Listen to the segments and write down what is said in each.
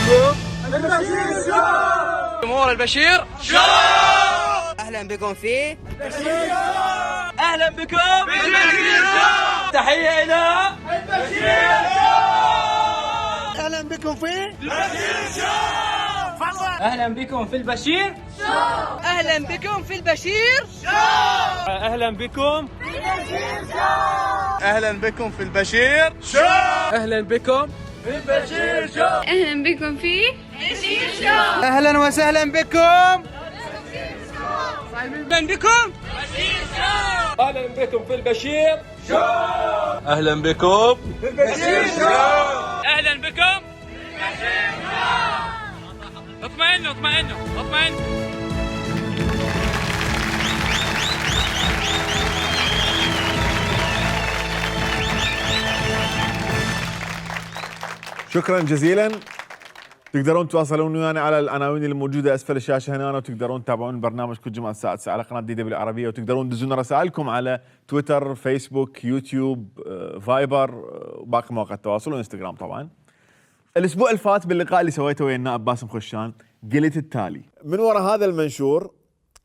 البشير شو. جمهور البشير شو. أهلا بكم في البشير شو. أهلا بكم في البشير شو. تحية إلى البشير شو. أهلا بكم في البشير شو. أهلا بكم في البشير شو. أهلا بكم في البشير شو. أهلا بكم في البشير شو. أهلا بكم في البشير شو. أهلا بكم في البشير شو. أهلا بكم في البشير شو. أهلا وسهلا بكم. أهلا بكم أهلا بكم في البشير شو. أهلا بكم في البشير شو. أهلا بكم في البشير شو. اطمئنوا اطمئنوا اطمئنوا. شكرا جزيلا. تقدرون تواصلون ويانا على العناوين الموجوده اسفل الشاشه هنا، وتقدرون تتابعون البرنامج كل جمعه الساعه 9 على قناه DW العربيه، وتقدرون تدزون رسائلكم على تويتر، فيسبوك، يوتيوب، فايبر، وباقي مواقع التواصل، وانستغرام طبعا. الاسبوع اللي فات باللقاء اللي سويته ويا النائب باسم خشان قلت التالي: من وراء هذا المنشور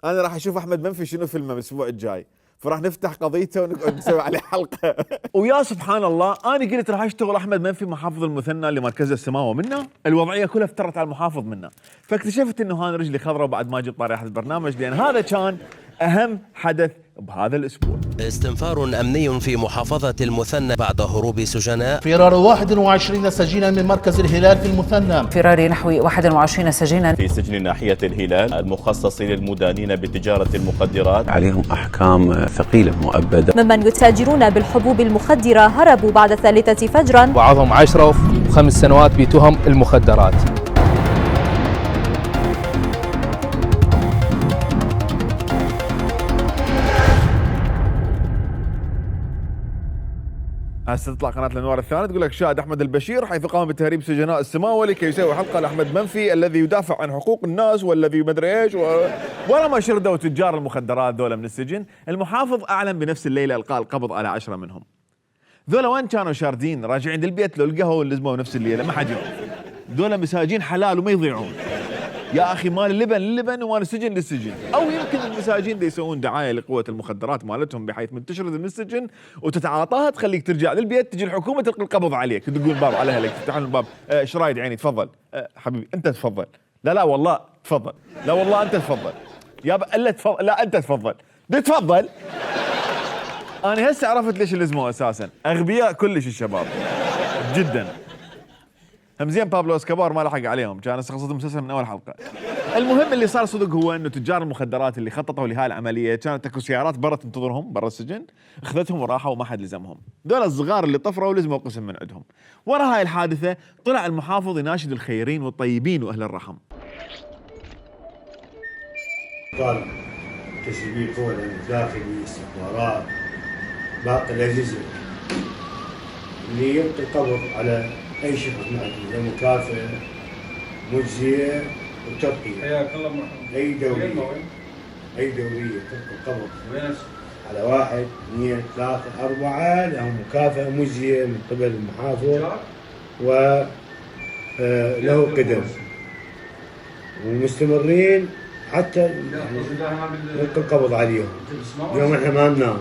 انا راح اشوف احمد منفي شنو فيلمه الاسبوع الجاي، فراح نفتح قضيته ونقعد نسوي عليه حلقه. ويا سبحان الله انا قلت راح اشتغل احمد منفي محافظ المثنى اللي مركزه السماوه منا، الوضعيه كلها افترت على المحافظ منا، فاكتشفت انه هان رجلي خضراء بعد ما جيت طاري احد البرنامج، لان هذا كان اهم حدث بهذا الاسبوع. استنفار أمني في محافظة المثنى بعد هروب سجناء. فرار 21 سجينا من مركز الهلال في المثنى. فرار نحو 21 سجينا في سجن ناحية الهلال المخصص للمدانين بتجارة المخدرات. عليهم أحكام ثقيلة مؤبدة. ممن يتاجرون بالحبوب المخدرة هربوا بعد 3 فجرا، وبعضهم 10 و5 سنوات بتهم المخدرات. هسه تطلع قناه الانوار الثانيه تقول لك: شاهد احمد البشير حيث قام بتهريب سجناء السماوه لكي يسوي حلقه لاحمد منفي الذي يدافع عن حقوق الناس والذي مدري ايش ولا ما شردوا تجار المخدرات ذولا من السجن. المحافظ اعلن بنفس الليله القاء القبض على 10 منهم. ذولا وين كانوا شاردين؟ راجعين للبيت لو القهوه واللزمه نفس الليله، ما حد يعرف. ذولا مساجين حلال وما يضيعون. يا اخي مال اللبن للبن ومال السجن للسجن. او يمكن المساجين دي يسوون دعايه لقوه المخدرات مالتهم بحيث من تشرد من السجن وتتعاطاها تخليك ترجع للبيت، تجي الحكومه تلقي القبض عليك، تدقون الباب على اهلك، تفتحون الباب: ايش رايد عيني تفضل. حبيبي انت تفضل. لا والله تفضل. لا والله انت تفضل. يابا الا تفضل. لا انت تفضل. تفضل. انا هسه عرفت ليش اللزمه اساسا اغبياء كلش الشباب جدا. هم زين بابلو اسكابار ما لحق عليهم، كان استخلصت المسلسل من اول حلقه. المهم اللي صار صدق هو انه تجار المخدرات اللي خططوا لهاي العمليه كانت تكو سيارات برا تنتظرهم برا السجن، اخذتهم وراحوا وما حد لزمهم. ذول الصغار اللي طفروا لزموا قسم من عندهم. ورا هاي الحادثه طلع المحافظ يناشد الخيرين والطيبين واهل الرحم. قال تشريبي القوى الداخلي، استخبارات، باقي الاجهزه اللي يلقي القبض على اي شخص معدي مكافاه مجزيه وترقيه. حياك الله مرحبا. اي دوريه تلقي القبض على 1 2 3 4 لهم مكافاه مجزيه من قبل المحافظ وله قدم ومستمرين حتى نلقي القبض عليهم. اليوم احنا ما ننام.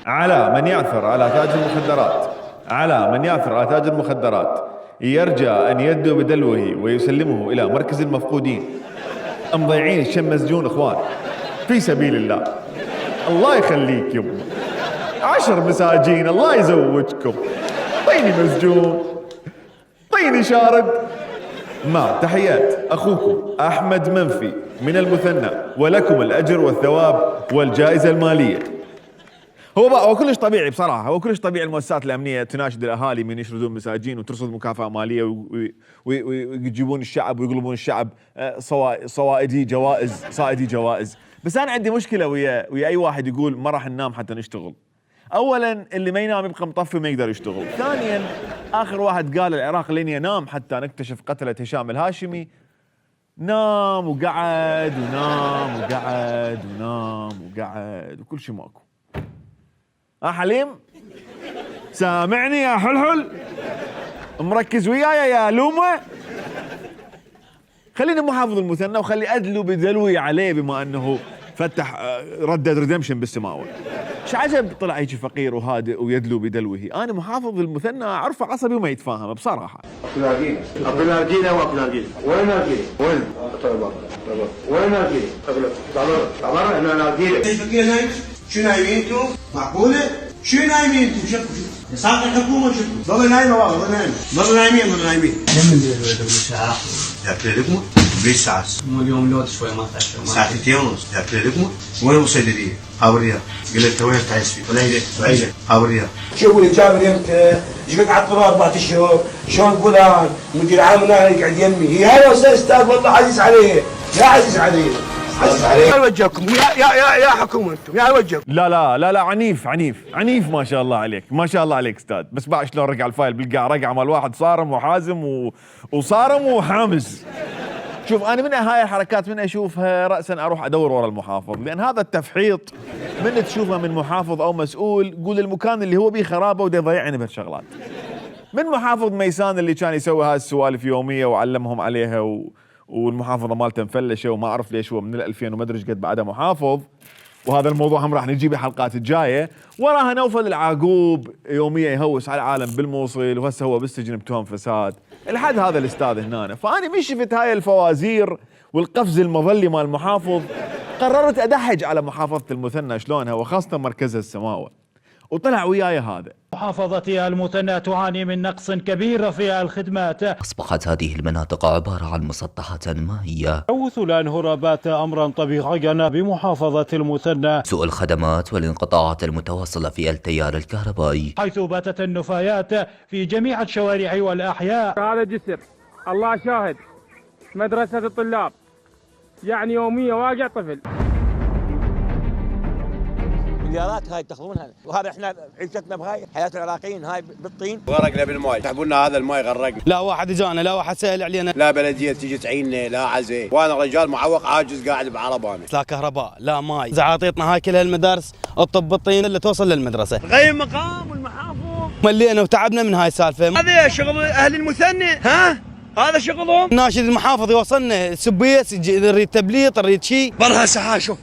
على من يعثر على تاجر المخدرات، على من يعثر على تاجر المخدرات يرجى أن يدعو بدلوه ويسلمه إلى مركز المفقودين. مضيعين الشم مسجون إخوان في سبيل الله. الله يخليك يبا 10 مساجين الله يزوجكم. طيني مسجون طيني شارد. مع تحيات أخوكم أحمد منفي من المثنى، ولكم الأجر والثواب والجائزة المالية. هو كلش طبيعي بصراحه، هو كلش طبيعي المؤسسات الامنيه تناشد الاهالي من يشردون مساجين وترصد مكافاه ماليه ويجيبون الشعب ويقلبون الشعب صائدي جوائز. بس انا عندي مشكله ويا اي واحد يقول ما راح ننام حتى نشتغل. اولا اللي ما ينام يبقى مطفي ما يقدر يشتغل. ثانيا اخر واحد قال العراق لن ينام حتى نكتشف قتله هشام الهاشمي. نام وقعد ونام وقعد ونام وقعد وكل شيء ماكو. حليم سامعني يا حلحل؟ مركز وياي يا لومة؟ خليني محافظ المثنى وخلي ادلو بدلوي عليه بما انه فتح ردد ريدمشن بالسماوه. ايش عجب طلع هيك فقير وهادئ ويدلو بدلوه. انا محافظ المثنى اعرفه عصبي وما يتفاهم بصراحه. ابو نارجيله وابو نارجيله وين نارجيله؟ وين؟ وين نارجيله؟ طبعا احنا نارجيله. الفقير نايم؟ شو نايمين انتم؟ معقوله؟ شو نايمين انتم؟ شوفوا صار الحكومه شوفوا ضل نايمه والله ضل نايمه ضل نايمين. لما ندير ولد ساعه؟ ياكل لكم؟ بيش ساعه؟ مو اليوم لود شوي ما تعشوا ساعتين ونص ياكل لكم؟ وين الصيدليه؟ هاوريها قلت انت وين تعيش فيه؟ ولا هي بعيده هاوريها. شوفوا لي جابر امتى؟ ايش بك عطل 4 اشهر؟ شلون فلان؟ مدير عام يقعد يمي هي هذا استاذ والله عزيز عليه يا عزيز عليه يا وجهكم يا حكومه انتم يا وجهكم. لا عنيف ما شاء الله عليك ما شاء الله عليك استاذ. بس بعد شلون رجع الفايل بالقاع رجع مال واحد صارم وحازم وصارم وحامز. شوف انا من هاي الحركات من اشوفها راسا اروح ادور ورا المحافظ، لان هذا التفحيط من تشوفه من محافظ او مسؤول قول المكان اللي هو بيه خرابه وده يضيعني بهالشغلات. من محافظ ميسان اللي كان يسوي هاي السوالف يوميه وعلمهم عليها والمحافظه مالته مفلشه وما اعرف ليش هو من 2000 وما ادري ايش قد بعده محافظ. وهذا الموضوع هم راح نجيبه حلقات الجايه. وراها نوفل العاقوب يوميا يهوس على العالم بالموصل وهسه هو بالسجن بتهم فساد لحد هذا الاستاذ هنا. فاني من شفت هاي الفوازير والقفز المظلي مال المحافظ قررت ادحج على محافظه المثنى شلونها وخاصه مركزها السماوه. وطلع وياي هذا. محافظة المثنى تعاني من نقص كبير في الخدمات. أصبحت هذه المناطق عبارة عن مسطحات مائية. تلوث الأنهر بات أمرا طبيعيا بمحافظة المثنى. سوء الخدمات والانقطاعات المتواصلة في التيار الكهربائي. حيث باتت النفايات في جميع الشوارع والأحياء. هذا جسر الله شاهد مدرسة الطلاب يعني يوميا واقع طفل. مليارات هاي تاخذونها وهذا احنا عيشتنا بهاي حياه العراقيين هاي بالطين. غرقنا بالماء يسحبوا لنا هذا الماء غرقنا. لا واحد اجانا لا واحد سال علينا لا بلديه تيجي تعيننا لا عزي وانا رجال معوق عاجز قاعد بعربانه. لا كهرباء لا ماي زعاطيتنا هاي كلها المدارس الطب بالطين اللي توصل للمدرسه. غير مقام والمحافظ ملينا وتعبنا من هاي السالفه. هذا شغل اهل المثنى ها هذا شغلهم. ناشد المحافظ يوصلنا سبيس نريد تبليط نريد شيء. برها ساعه شوف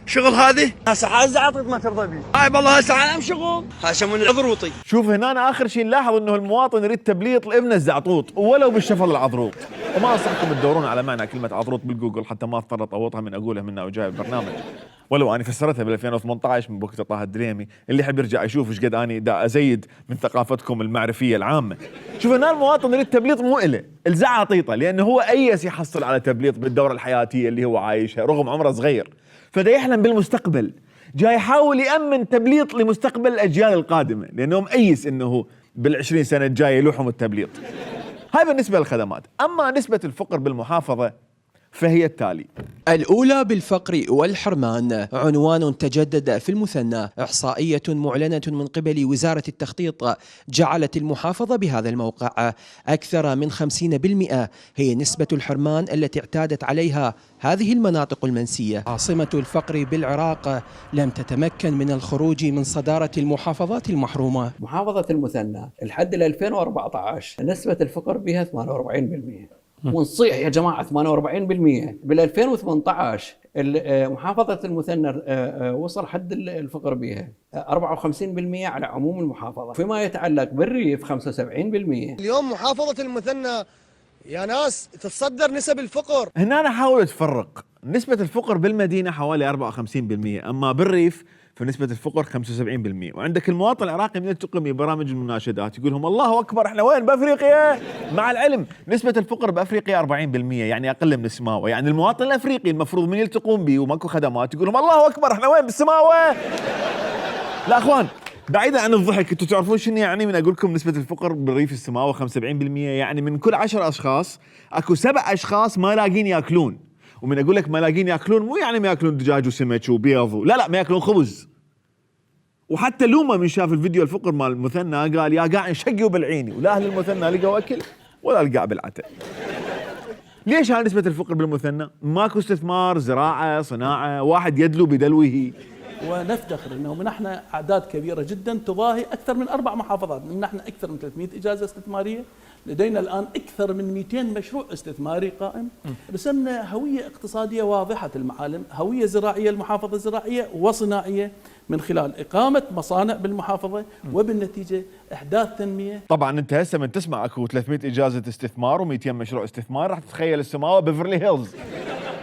شغل هذه هسه زعاطيت ما ترضى بي هاي والله هسه عالم شغل هاي يسمونه العضروطي. شوف هنا اخر شيء نلاحظ انه المواطن يريد تبليط لابنه الزعطوط ولو بالشفل العضروط. وما انصحكم تدورون على معنى كلمه عضروط بالجوجل حتى ما اضطر اطوطها من اقولها منها وجاي البرنامج. ولو اني فسرتها بال 2018 من بوقت طه الدريمي اللي يحب يرجع يشوف ايش قد اني دا ازيد من ثقافتكم المعرفيه العامه. شوف هنا المواطن يريد تبليط مو إله الزعاطيطه لانه هو ايس يحصل على تبليط بالدوره الحياتيه اللي هو عايشها رغم عمره صغير. فده يحلم بالمستقبل جاي يحاول يأمن تبليط لمستقبل الأجيال القادمة لأنه مأيس أنه بال20 سنة الجاية يلوحهم التبليط. هاي بالنسبة للخدمات. أما نسبة الفقر بالمحافظة فهي التالي. الأولى بالفقر والحرمان. عنوان تجدد في المثنى. إحصائية معلنة من قبل وزارة التخطيط جعلت المحافظة بهذا الموقع أكثر من 50% هي نسبة الحرمان التي اعتادت عليها هذه المناطق المنسية. عاصمة الفقر بالعراق لم تتمكن من الخروج من صدارة المحافظات المحرومة. محافظة المثنى لحد 2014 نسبة الفقر بها 48%. ونصيح يا جماعة 48%. بال 2018 محافظة المثنى وصل حد الفقر بها 54% على عموم المحافظة. فيما يتعلق بالريف 75%. اليوم محافظة المثنى يا ناس تتصدر نسب الفقر. هنا أنا حاول أتفرق. نسبة الفقر بالمدينة حوالي 54%، أما بالريف فنسبة الفقر 75%. وعندك المواطن العراقي من التقمي برامج المناشدات يقول لهم الله أكبر احنا وين بأفريقيا. مع العلم نسبة الفقر بأفريقيا 40%، يعني أقل من السماوة. يعني المواطن الأفريقي المفروض من يلتقون به وماكو خدمات يقول لهم الله أكبر احنا وين بالسماوة. لا أخوان بعيدا عن الضحك، انتم تعرفون شنو يعني من اقول لكم نسبة الفقر بالريف السماوة 75%؟ يعني من كل 10 اشخاص اكو 7 اشخاص ما لاقين ياكلون. ومن اقول لك ما لاقين ياكلون مو يعني ما ياكلون دجاج وسمك وبيض، لا ما ياكلون خبز. وحتى لوما من شاف الفيديو الفقر مال المثنى قال يا قاع نشقوا بالعيني، ولا اهل المثنى لقوا اكل ولا القاع بالعتق. ليش هاي نسبة الفقر بالمثنى؟ ماكو استثمار، زراعة، صناعة، واحد يدلو بدلوه. ونفتخر أنه منحنا أعداد كبيرة جدا تضاهي أكثر من 4 محافظات. منحنا أكثر من 300 إجازة استثمارية، لدينا الآن أكثر من 200 مشروع استثماري قائم. رسمنا هوية اقتصادية واضحة المعالم، هوية زراعية المحافظة زراعية وصناعية من خلال إقامة مصانع بالمحافظة وبالنتيجة إحداث تنمية. طبعا انت هسه من تسمع اكو 300 اجازة استثمار و200 مشروع استثمار راح تتخيل السماوة بيفرلي هيلز،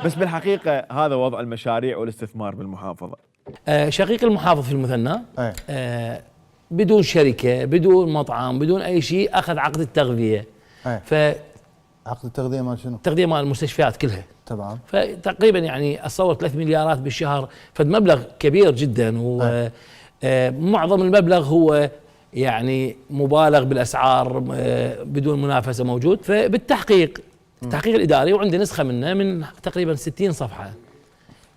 بس بالحقيقة هذا وضع المشاريع والاستثمار بالمحافظة. شقيق المحافظ في المثنى بدون شركة، بدون مطعم، بدون أي شيء، أخذ عقد التغذية. عقد التغذية مال شنو؟ التغذية مال المستشفيات كلها. تمام. فتقريبا يعني أتصور 3 مليارات بالشهر، فمبلغ كبير جدا، ومعظم المبلغ هو يعني مبالغ بالأسعار بدون منافسة موجود. فبالتحقيق التحقيق الإداري، وعندي نسخة منه من تقريبا 60 صفحة،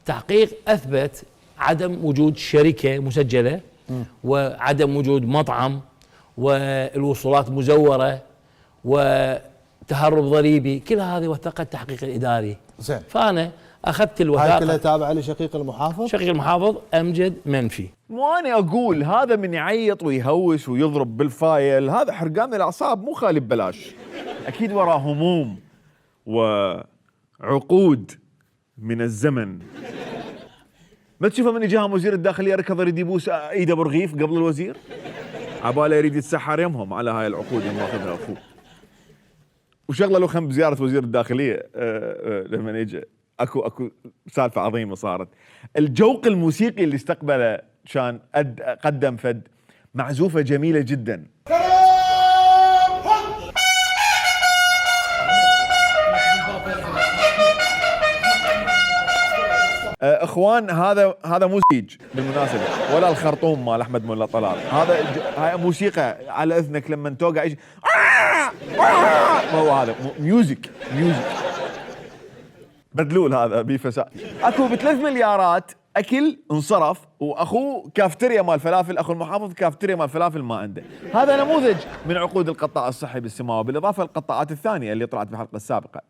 تحقيق أثبت عدم وجود شركة مسجلة، وعدم وجود مطعم، والوصولات مزورة، وتهرب ضريبي. كل هذه وثقت التحقيق الإداري. زين. فأنا أخذت الوثائق. هاي كلها تابعة لشقيق المحافظ؟ شقيق المحافظ أمجد منفي. وأنا أقول هذا من يعيط ويهوس ويضرب بالفايل، هذا حرقان الأعصاب مو خالي ببلاش، أكيد وراه هموم وعقود من الزمن. ما تشوفه من جاهم وزير الداخلية ركض يريد يبوس ايده برغيف قبل الوزير، عباله يريد يتسحر يمهم على هاي العقود اللي ماخذها اخوه. وشغله له خم بزياره وزير الداخليه لما اجى اكو سالفه عظيمه صارت. الجوق الموسيقي اللي استقبله كان قدم فد معزوفه جميله جدا. اخوان هذا موسيج بالمناسبه، ولا الخرطوم مال احمد مولا طلال، هاي موسيقى على اذنك لما توقع يجي هو هذا ميوزك بدلول هذا بفساد. اكو ب3 مليارات اكل انصرف، واخوه كافتيريا مال فلافل، اخو المحافظ كافتيريا مال فلافل ما عنده. هذا نموذج من عقود القطاع الصحي بالسماوه، بالاضافه للقطاعات الثانيه اللي طلعت بالحلقه السابقه.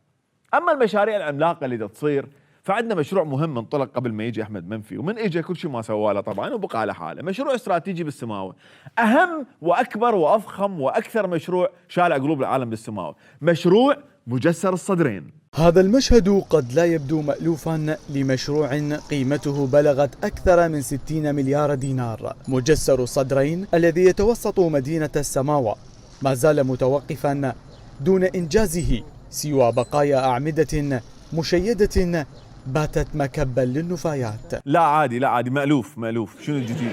اما المشاريع العملاقه اللي تصير، فعندنا مشروع مهم انطلق قبل ما يجي احمد منفي، ومن اجى كل شيء ما سوى له طبعا وبقى على حاله. مشروع استراتيجي بالسماوه، اهم واكبر وافخم واكثر مشروع شالع قلوب العالم بالسماوه، مشروع مجسر الصدرين. هذا المشهد قد لا يبدو مألوفا لمشروع قيمته بلغت أكثر من 60 مليار دينار. مجسر الصدرين الذي يتوسط مدينة السماوة ما زال متوقفا دون إنجازه سوى بقايا أعمدة مشيدة باتت مكبا للنفايات. لا عادي مألوف. شنو الجديد؟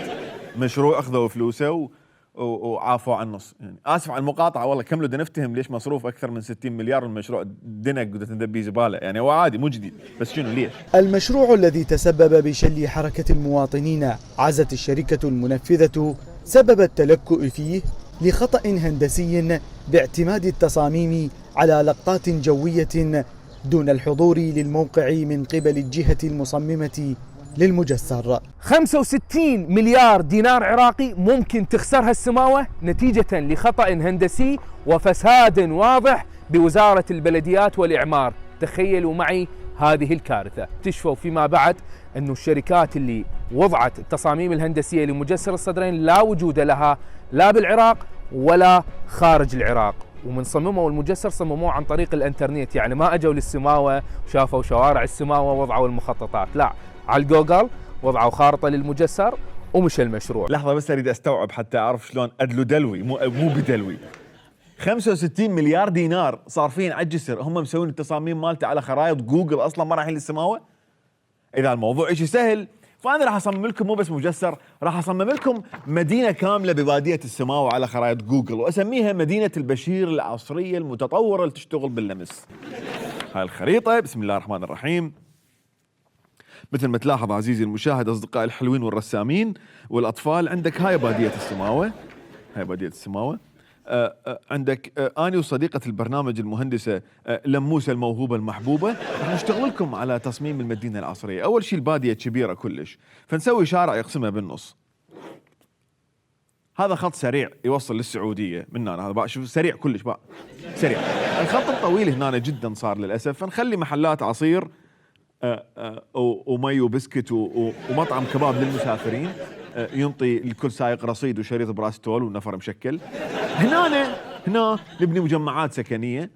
مشروع اخذوا فلوسه وعافوا عن النص. يعني اسف على المقاطعه والله، كم بدنا نفتهم ليش مصروف اكثر من 60 مليار المشروع دنق بدها تندبي زباله، يعني هو عادي مو جديد، بس شنو ليش؟ المشروع الذي تسبب بشل حركه المواطنين عزت الشركه المنفذه سبب التلكؤ فيه لخطأ هندسي باعتماد التصاميم على لقطات جويه دون الحضور للموقع من قبل الجهة المصممة للمجسر. 65 مليار دينار عراقي ممكن تخسرها السماوة نتيجة لخطأ هندسي وفساد واضح بوزارة البلديات والإعمار. تخيلوا معي هذه الكارثة. اكتشفوا فيما بعد أن الشركات اللي وضعت التصاميم الهندسية لمجسر الصدرين لا وجود لها لا بالعراق ولا خارج العراق، ومن صمموا المجسر صمموه عن طريق الانترنت، يعني ما اجوا للسماوه وشافوا شوارع السماوه ووضعوا المخططات، لا على الجوجل وضعوا خارطه للمجسر ومشى المشروع. لحظه بس اريد استوعب حتى اعرف شلون ادلو دلوي مو بدلوي. 65 مليار دينار صارفين على الجسر، هم مسوين التصاميم مالته على خرائط جوجل اصلا ما رايحين للسماوه. اذا الموضوع شيء سهل فانا راح اصمم لكم مو بس مجسر، راح اصمم لكم مدينه كامله بباديه السماوه على خرائط جوجل، واسميها مدينه البشير العصريه المتطوره اللي تشتغل باللمس. هاي الخريطه بسم الله الرحمن الرحيم. مثل ما تلاحظ عزيزي المشاهد، اصدقائي الحلوين والرسامين والاطفال، عندك هاي باديه السماوه، هاي باديه السماوه. عندك اني وصديقه البرنامج المهندسه لموسه الموهوبه المحبوبه، راح نشتغل لكم على تصميم المدينه العصريه. اول شيء الباديه كبيره كلش، فنسوي شارع يقسمها بالنص. هذا خط سريع يوصل للسعوديه من هنا، هذا بقى شوف سريع كلش بقى سريع. الخط الطويل هنا جدا صار للاسف، فنخلي محلات عصير ومي وبسكت ومطعم كباب للمسافرين، ينطي لكل سائق رصيد وشريط براستول ونفر مشكل. هنا نبني مجمعات سكنية،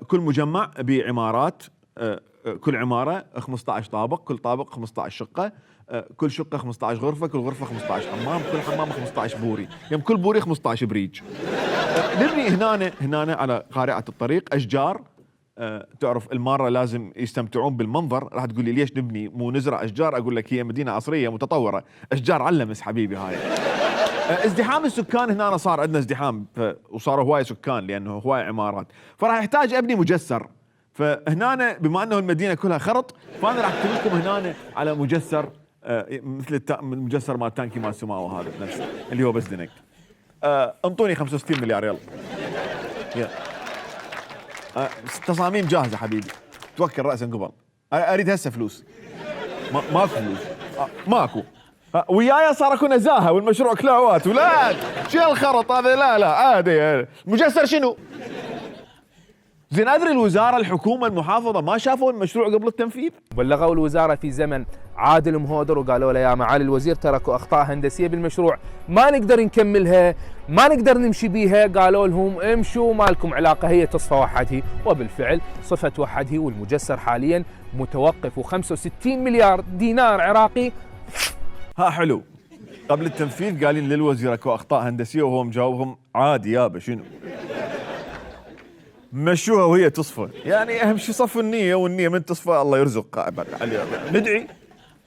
كل مجمع بعمارات، كل عمارة 15 طابق، كل طابق 15 شقة، كل شقة 15 غرفة، كل غرفة 15 حمام، كل حمام 15 بوري، يعني كل بوري 15 بريج. نبني هنا على قارعة الطريق أشجار. تعرف المارة لازم يستمتعون بالمنظر. راح تقول لي ليش نبني مو نزرع أشجار؟ أقول لك هي مدينة عصرية متطورة، أشجار علمس حبيبي هاي. ازدحام السكان هنا صار عندنا ازدحام، وصاروا هواي سكان لأنه هواي عمارات، فراح يحتاج أبني مجسر. فهنا بما أنه المدينة كلها خرط، فأنا راح أكتب لكم هنا على مجسر مثل المجسر مال تانكي مال سماوة هذا نفسه اللي هو بس دنك. انطوني 65 مليار يلا. تصاميم جاهزة حبيبي، توكل رأسا قبل. أريد هسه فلوس. ماكو فلوس، ماكو. وياي صار اكو نزاهة والمشروع كلاوات ولا شو الخرط هذا؟ لا عادي. المجسر شنو؟ زين ادري الوزارة، الحكومة، المحافظة ما شافوا المشروع قبل التنفيذ؟ بلغوا الوزارة في زمن عادل مهودر وقالوا له يا معالي الوزير تركوا اخطاء هندسية بالمشروع ما نقدر نكملها، ما نقدر نمشي بيها. قالوا لهم امشوا ما لكم علاقة، هي تصفى وحده. وبالفعل صفت وحده، والمجسر حاليا متوقف، و65 مليار دينار عراقي. ها حلو. قبل التنفيذ قالين للوزير اكو اخطاء هندسية، وهو مجاوبهم عادي يابا شنو؟ مشوها وهي تصفى، يعني اهم شيء صف النية، والنية من تصفى الله يرزق. ندعي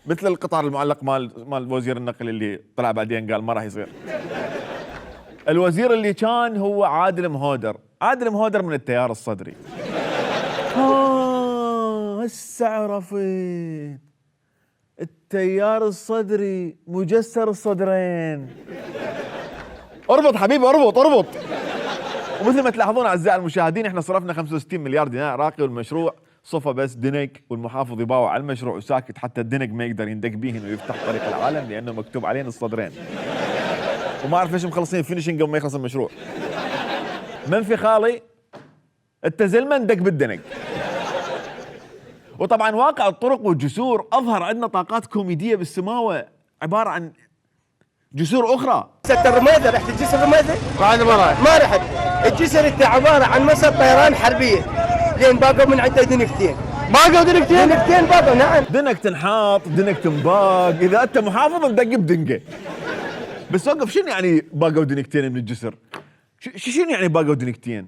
مثل القطار المعلق مال وزير النقل اللي طلع بعدين قال ما راح يصير. الوزير اللي كان هو عادل مهودر. عادل مهودر من التيار الصدري. هسه عرفت التيار الصدري، مجسر الصدرين. اربط حبيبي اربط. ومثل ما تلاحظون اعزائي المشاهدين، احنا صرفنا 65 مليار دينار عراقي، والمشروع صفى بس دنك، والمحافظ يباوع على المشروع وساكت حتى الدنك ما يقدر يندق بيهن ويفتح طريق العالم لانه مكتوب علينا الصدرين. وما اعرف ليش مخلصين فينيشنج قبل ما يخلص المشروع. منفي خالي التزلمه ندق بالدنك. وطبعا واقع الطرق والجسور اظهر عندنا طاقات كوميديه بالسماوه، عباره عن جسور اخرى. الرميثه رحت الجسر الرميثه بعد ما رحت. الجسر انت عباره عن مسار طيران حربيه، لين باقوا من عنده دنكتين. دنكتين باقوا. نعم. دنك تنحاط، دنك تنباق، اذا انت محافظ ندق بدنقه. بس وقف، شنو يعني باقوا دنكتين من الجسر؟ شنو يعني باقوا دنكتين؟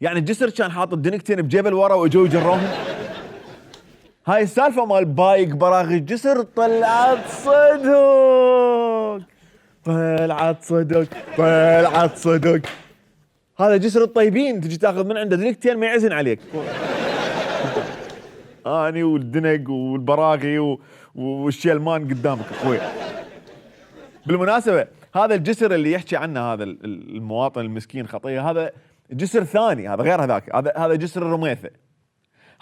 يعني الجسر كان حاطط دنكتين بجيبه ورا واجوا يجروهم؟ هاي السالفه مال بايق براغي الجسر طلعت صدق. هذا جسر الطيبين، تجي تاخذ من عنده دنكتين ما يعزن عليك. اني والدنق والبراغي والشيلمان قدامك اخوي. بالمناسبه هذا الجسر اللي يحكي عنه هذا المواطن المسكين خطيه، هذا جسر ثاني، هذا غير هذاك، هذا جسر الرميثه.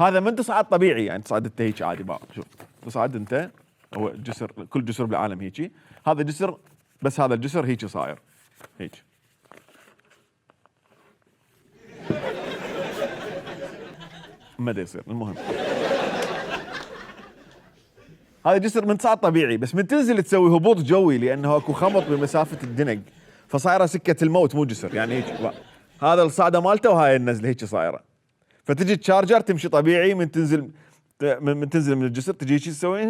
هذا من تصعد طبيعي، يعني تصعد انت هيك عادي بقى. شوف تصعد انت، هو جسر كل جسر بالعالم هيك. هذا جسر، بس هذا الجسر هيك صاير هيك. ما دا يصير. المهم هذا جسر من تصعد طبيعي، بس من تنزل تسوي هبوط جوي لانه اكو خمط بمسافه الدنق، فصايره سكه الموت مو جسر. يعني هيك هذا الصعده مالته وهاي النزله هيك صايره. فتجي تشارجر تمشي طبيعي، من تنزل من الجسر تجي هيك تسوي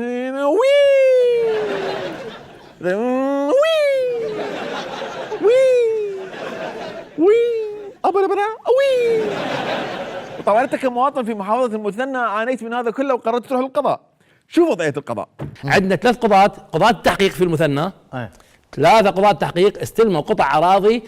وطبعا انت كمواطن في محافظه المثنى عانيت من هذا كله وقررت تروح للقضاء. شو وضعيه القضاء؟ عندنا 3 قضاة تحقيق في المثنى. 3 قضاة تحقيق استلموا قطع اراضي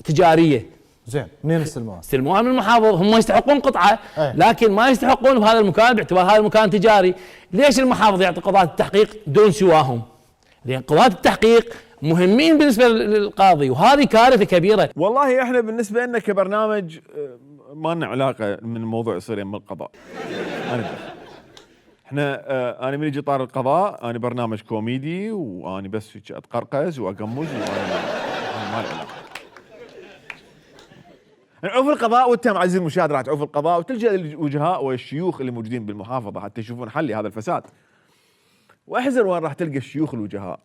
تجاريه. زين، منين استلموها؟ استلموها من المحافظ. هم يستحقون قطعه لكن ما يستحقون بهذا المكان باعتبار هذا المكان تجاري. ليش المحافظ يعطي قضاة التحقيق دون سواهم؟ لان قضاة التحقيق مهمين بالنسبه للقاضي، وهذه كارثه كبيره. والله احنا بالنسبه لنا كبرنامج ما لنا علاقه من الموضوع يصير يم القضاء. احنا انا من يجي طار القضاء، انا برنامج كوميدي وانا بس اتقرقز واقمز، وانا ما لي علاقه. نعوف القضاء، وانت عزيزي المشاهد راح تعوف القضاء وتلجأ للوجهاء والشيوخ اللي موجودين بالمحافظة حتى يشوفون حل لهذا الفساد. واحذر وين راح تلقى الشيوخ الوجهاء،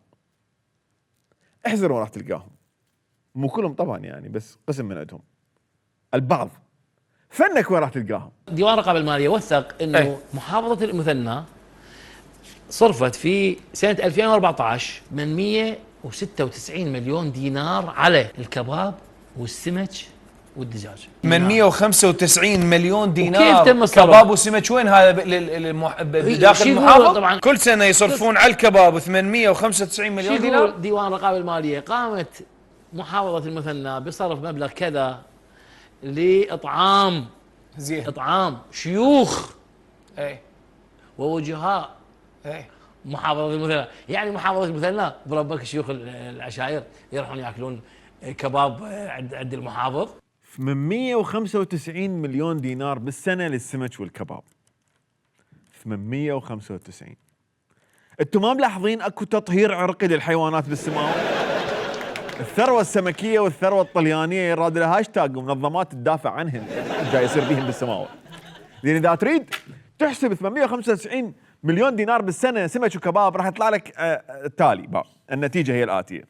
احذر وين راح تلقاهم، مو كلهم طبعا يعني، بس قسم من عندهم، البعض. فنك وين راح تلقاهم؟ ديوان الرقابة المالية وثق انه محافظة المثنى صرفت في سنة 2014 من 196 مليون دينار على الكباب والسمك والدجاج. من 195 مليون دينار وكيف تم الصرف؟ كباب وسمك وين هذا بداخل المحافظة؟ طبعا كل سنة يصرفون على الكباب 895 مليون دينار. ديوان الرقابة المالية قامت محافظة المثنى بصرف مبلغ كذا لإطعام إطعام شيوخ ووجهاء محافظة المثنى. يعني محافظة المثنى بربك شيوخ العشائر يروحون ياكلون كباب عند المحافظ. من 195 مليون دينار بالسنة للسمك والكباب. 895. انتم ما ملاحظين اكو تطهير عرقي للحيوانات بالسماوة؟ الثروة السمكية والثروة الطليانية يراد لها هاشتاج ومنظمات تدافع عنهن جاي يصير بيهم بالسماوة. لأن إذا تريد تحسب 895 مليون دينار بالسنة سمك وكباب راح يطلع لك التالي بقى. النتيجة هي الآتية: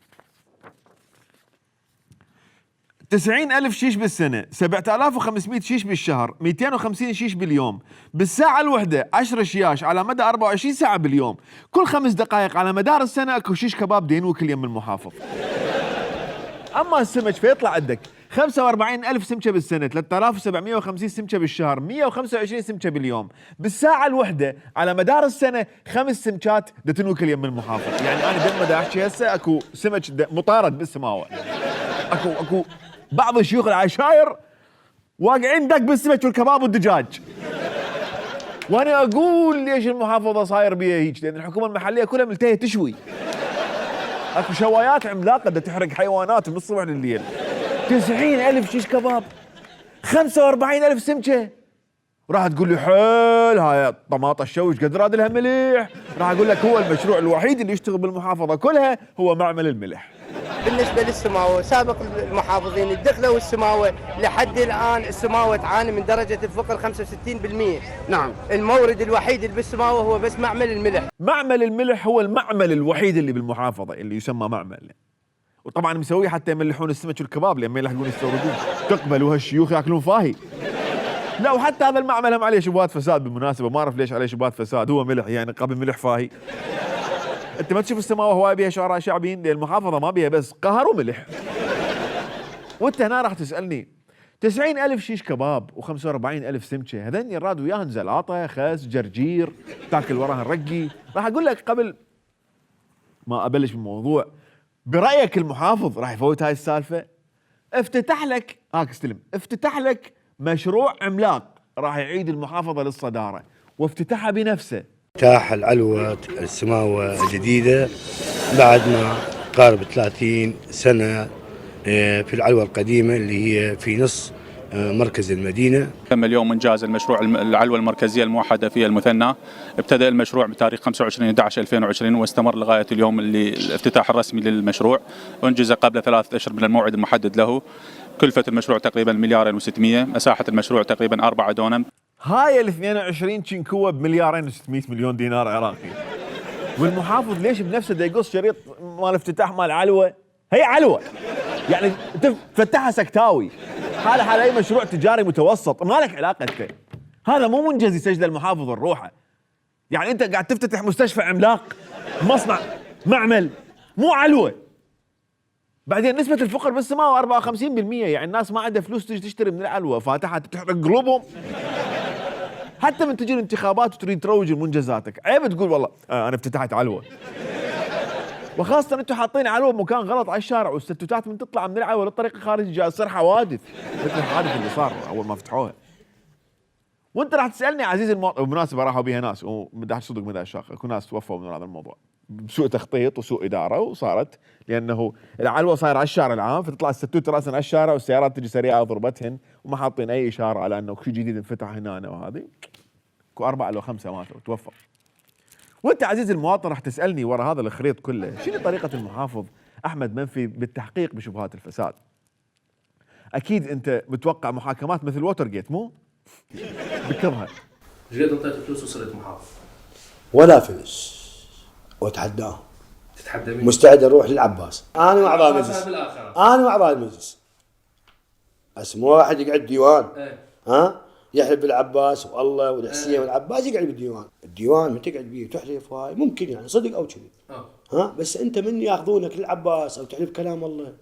90,000 شيش بالسنة، 7,500 شيش بالشهر، 250 شيش باليوم، بالساعة الوحدة 10 شياش على مدى 24 ساعة باليوم، كل 5 دقائق على مدار السنة اكو شيش كباب دينو كل يوم المحافظ. اما السمك فيطلع عندك 45,000 سمكة بالسنة، 3,750 سمكة بالشهر، 125 سمكة باليوم، بالساعة الوحدة على مدار السنة 5 سمكات دتنو كل يوم المحافظ. يعني انا دم دا احكي هسه اكو سمك مطارد بالسماوة، اكو بعض الشيوخ العشاير واقعين دق بالسمك والكباب والدجاج. وانا اقول ليش المحافظه صاير بيها هيك؟ لان الحكومه المحليه كلها ملتهيه تشوي. اكو شوايات عملاقه دا تحرق حيوانات من الصبح لليل. 90,000 شيش كباب، 45,000 سمكه. راح تقول لي حيل هاي طماطه الشوي قد راد لها مليح. راح اقول لك هو المشروع الوحيد اللي يشتغل بالمحافظه كلها هو معمل الملح. بالنسبة للسماوة سابق المحافظين الدخلة والسماوة لحد الآن السماوة تعاني من درجة الفقر 65%. نعم. المورد الوحيد اللي بالسماوة هو بس معمل الملح. معمل الملح هو المعمل الوحيد اللي بالمحافظة اللي يسمى معمل. وطبعا مسويه حتى يملحون السمك والكباب لما يلحقون يستوردون. تقبلوا هالشيوخ ياكلون فاهي. لا وحتى هذا المعمل هم عليه شبهات فساد بالمناسبة، ما اعرف ليش عليه شبهات فساد، هو ملح يعني قبل ملح فاهي. انت ما تشوف السماوة هواي بيها شعراء شعبيين، لان المحافظة ما بيها بس قهر وملح. وانت هنا راح تسألني 90,000 شيش كباب و45,000 سمكة، هذين يراد وياهن زلاطة، خس، جرجير، تاكل وراهن رقي. راح اقول لك قبل ما ابلش بالموضوع، برأيك المحافظ راح يفوت هاي السالفة؟ افتتح لك استلم، افتتح لك مشروع عملاق راح يعيد المحافظة للصدارة، وافتتحها بنفسه. افتتاح العلوة السماوة الجديدة بعد ما قارب 30 سنة في العلوة القديمة اللي هي في نص مركز المدينة. تم اليوم إنجاز المشروع العلوة المركزية الموحدة في المثنى. ابتدأ المشروع بتاريخ 25/11/2020 واستمر لغاية اليوم اللي الافتتاح الرسمي للمشروع، وانجز قبل 3 أشهر من الموعد المحدد له. كلفة المشروع تقريبا 2,600,000، مساحة المشروع تقريبا 4 دونم. هاي ال 22 شنكوة ب2,600,000,000 دينار عراقي. والمحافظ ليش بنفسه دا يقص شريط مال افتتاح مال علوة؟ هي علوة يعني تفتحها سكتاوي. هذا حال اي مشروع تجاري متوسط، ما لك علاقة انت. هذا مو منجز يسجل المحافظ الروحة. يعني انت قاعد تفتتح مستشفى عملاق، مصنع، معمل، مو علوة. بعدين نسبة الفقر بالسماء 54%، يعني الناس ما عندها فلوس تجي تشتري من العلوة، فاتحة تحرق قلوبهم. حتى من تجي الانتخابات وتريد تروج لمنجزاتك، عيب تقول والله انا افتتحت علوة. وخاصة انتم حاطين علوة بمكان غلط على الشارع، والستوتات من تطلع من العلوة للطريق الخارجي جاي يصير حوادث مثل الحادث اللي صار اول ما فتحوها. وانت راح تسالني عزيزي المواطن، وبالمناسبة راحوا بها ناس ومدح صدق مدح الشاق، اكو ناس توفوا من هذا الموضوع بسوء تخطيط وسوء اداره، وصارت لانه العلوة صاير على الشارع العام، فتطلع الستوت راسا على الشارع والسيارات تجي سريعه وضربتهن، وما حاطين اي اشاره على انه شيء جديد انفتح هنا وهذه. اكو 4 أو 5 ماتوا توفوا. وانت عزيزي المواطن راح تسالني ورا هذا الخريط كله شنو طريقه المحافظ احمد منفي بالتحقيق بشبهات الفساد؟ اكيد انت متوقع محاكمات مثل ووتر جيت مو؟ بكرها. ايش قد انطيت فلوس وصرت محافظ؟ ولا فلس، واتحداه. تتحدى مين؟ مستعد اروح للعباس انا واعضاء المجلس. انا واعضاء المجلس. اسمه واحد يقعد ديوان. ها؟ يحلف بالعباس والله والحسين والعباس يقعد بالديوان. الديوان من تقعد بيه تحلف هاي ممكن يعني صدق او كذب. ها؟ بس انت من ياخذونك للعباس او تحلف كلام الله.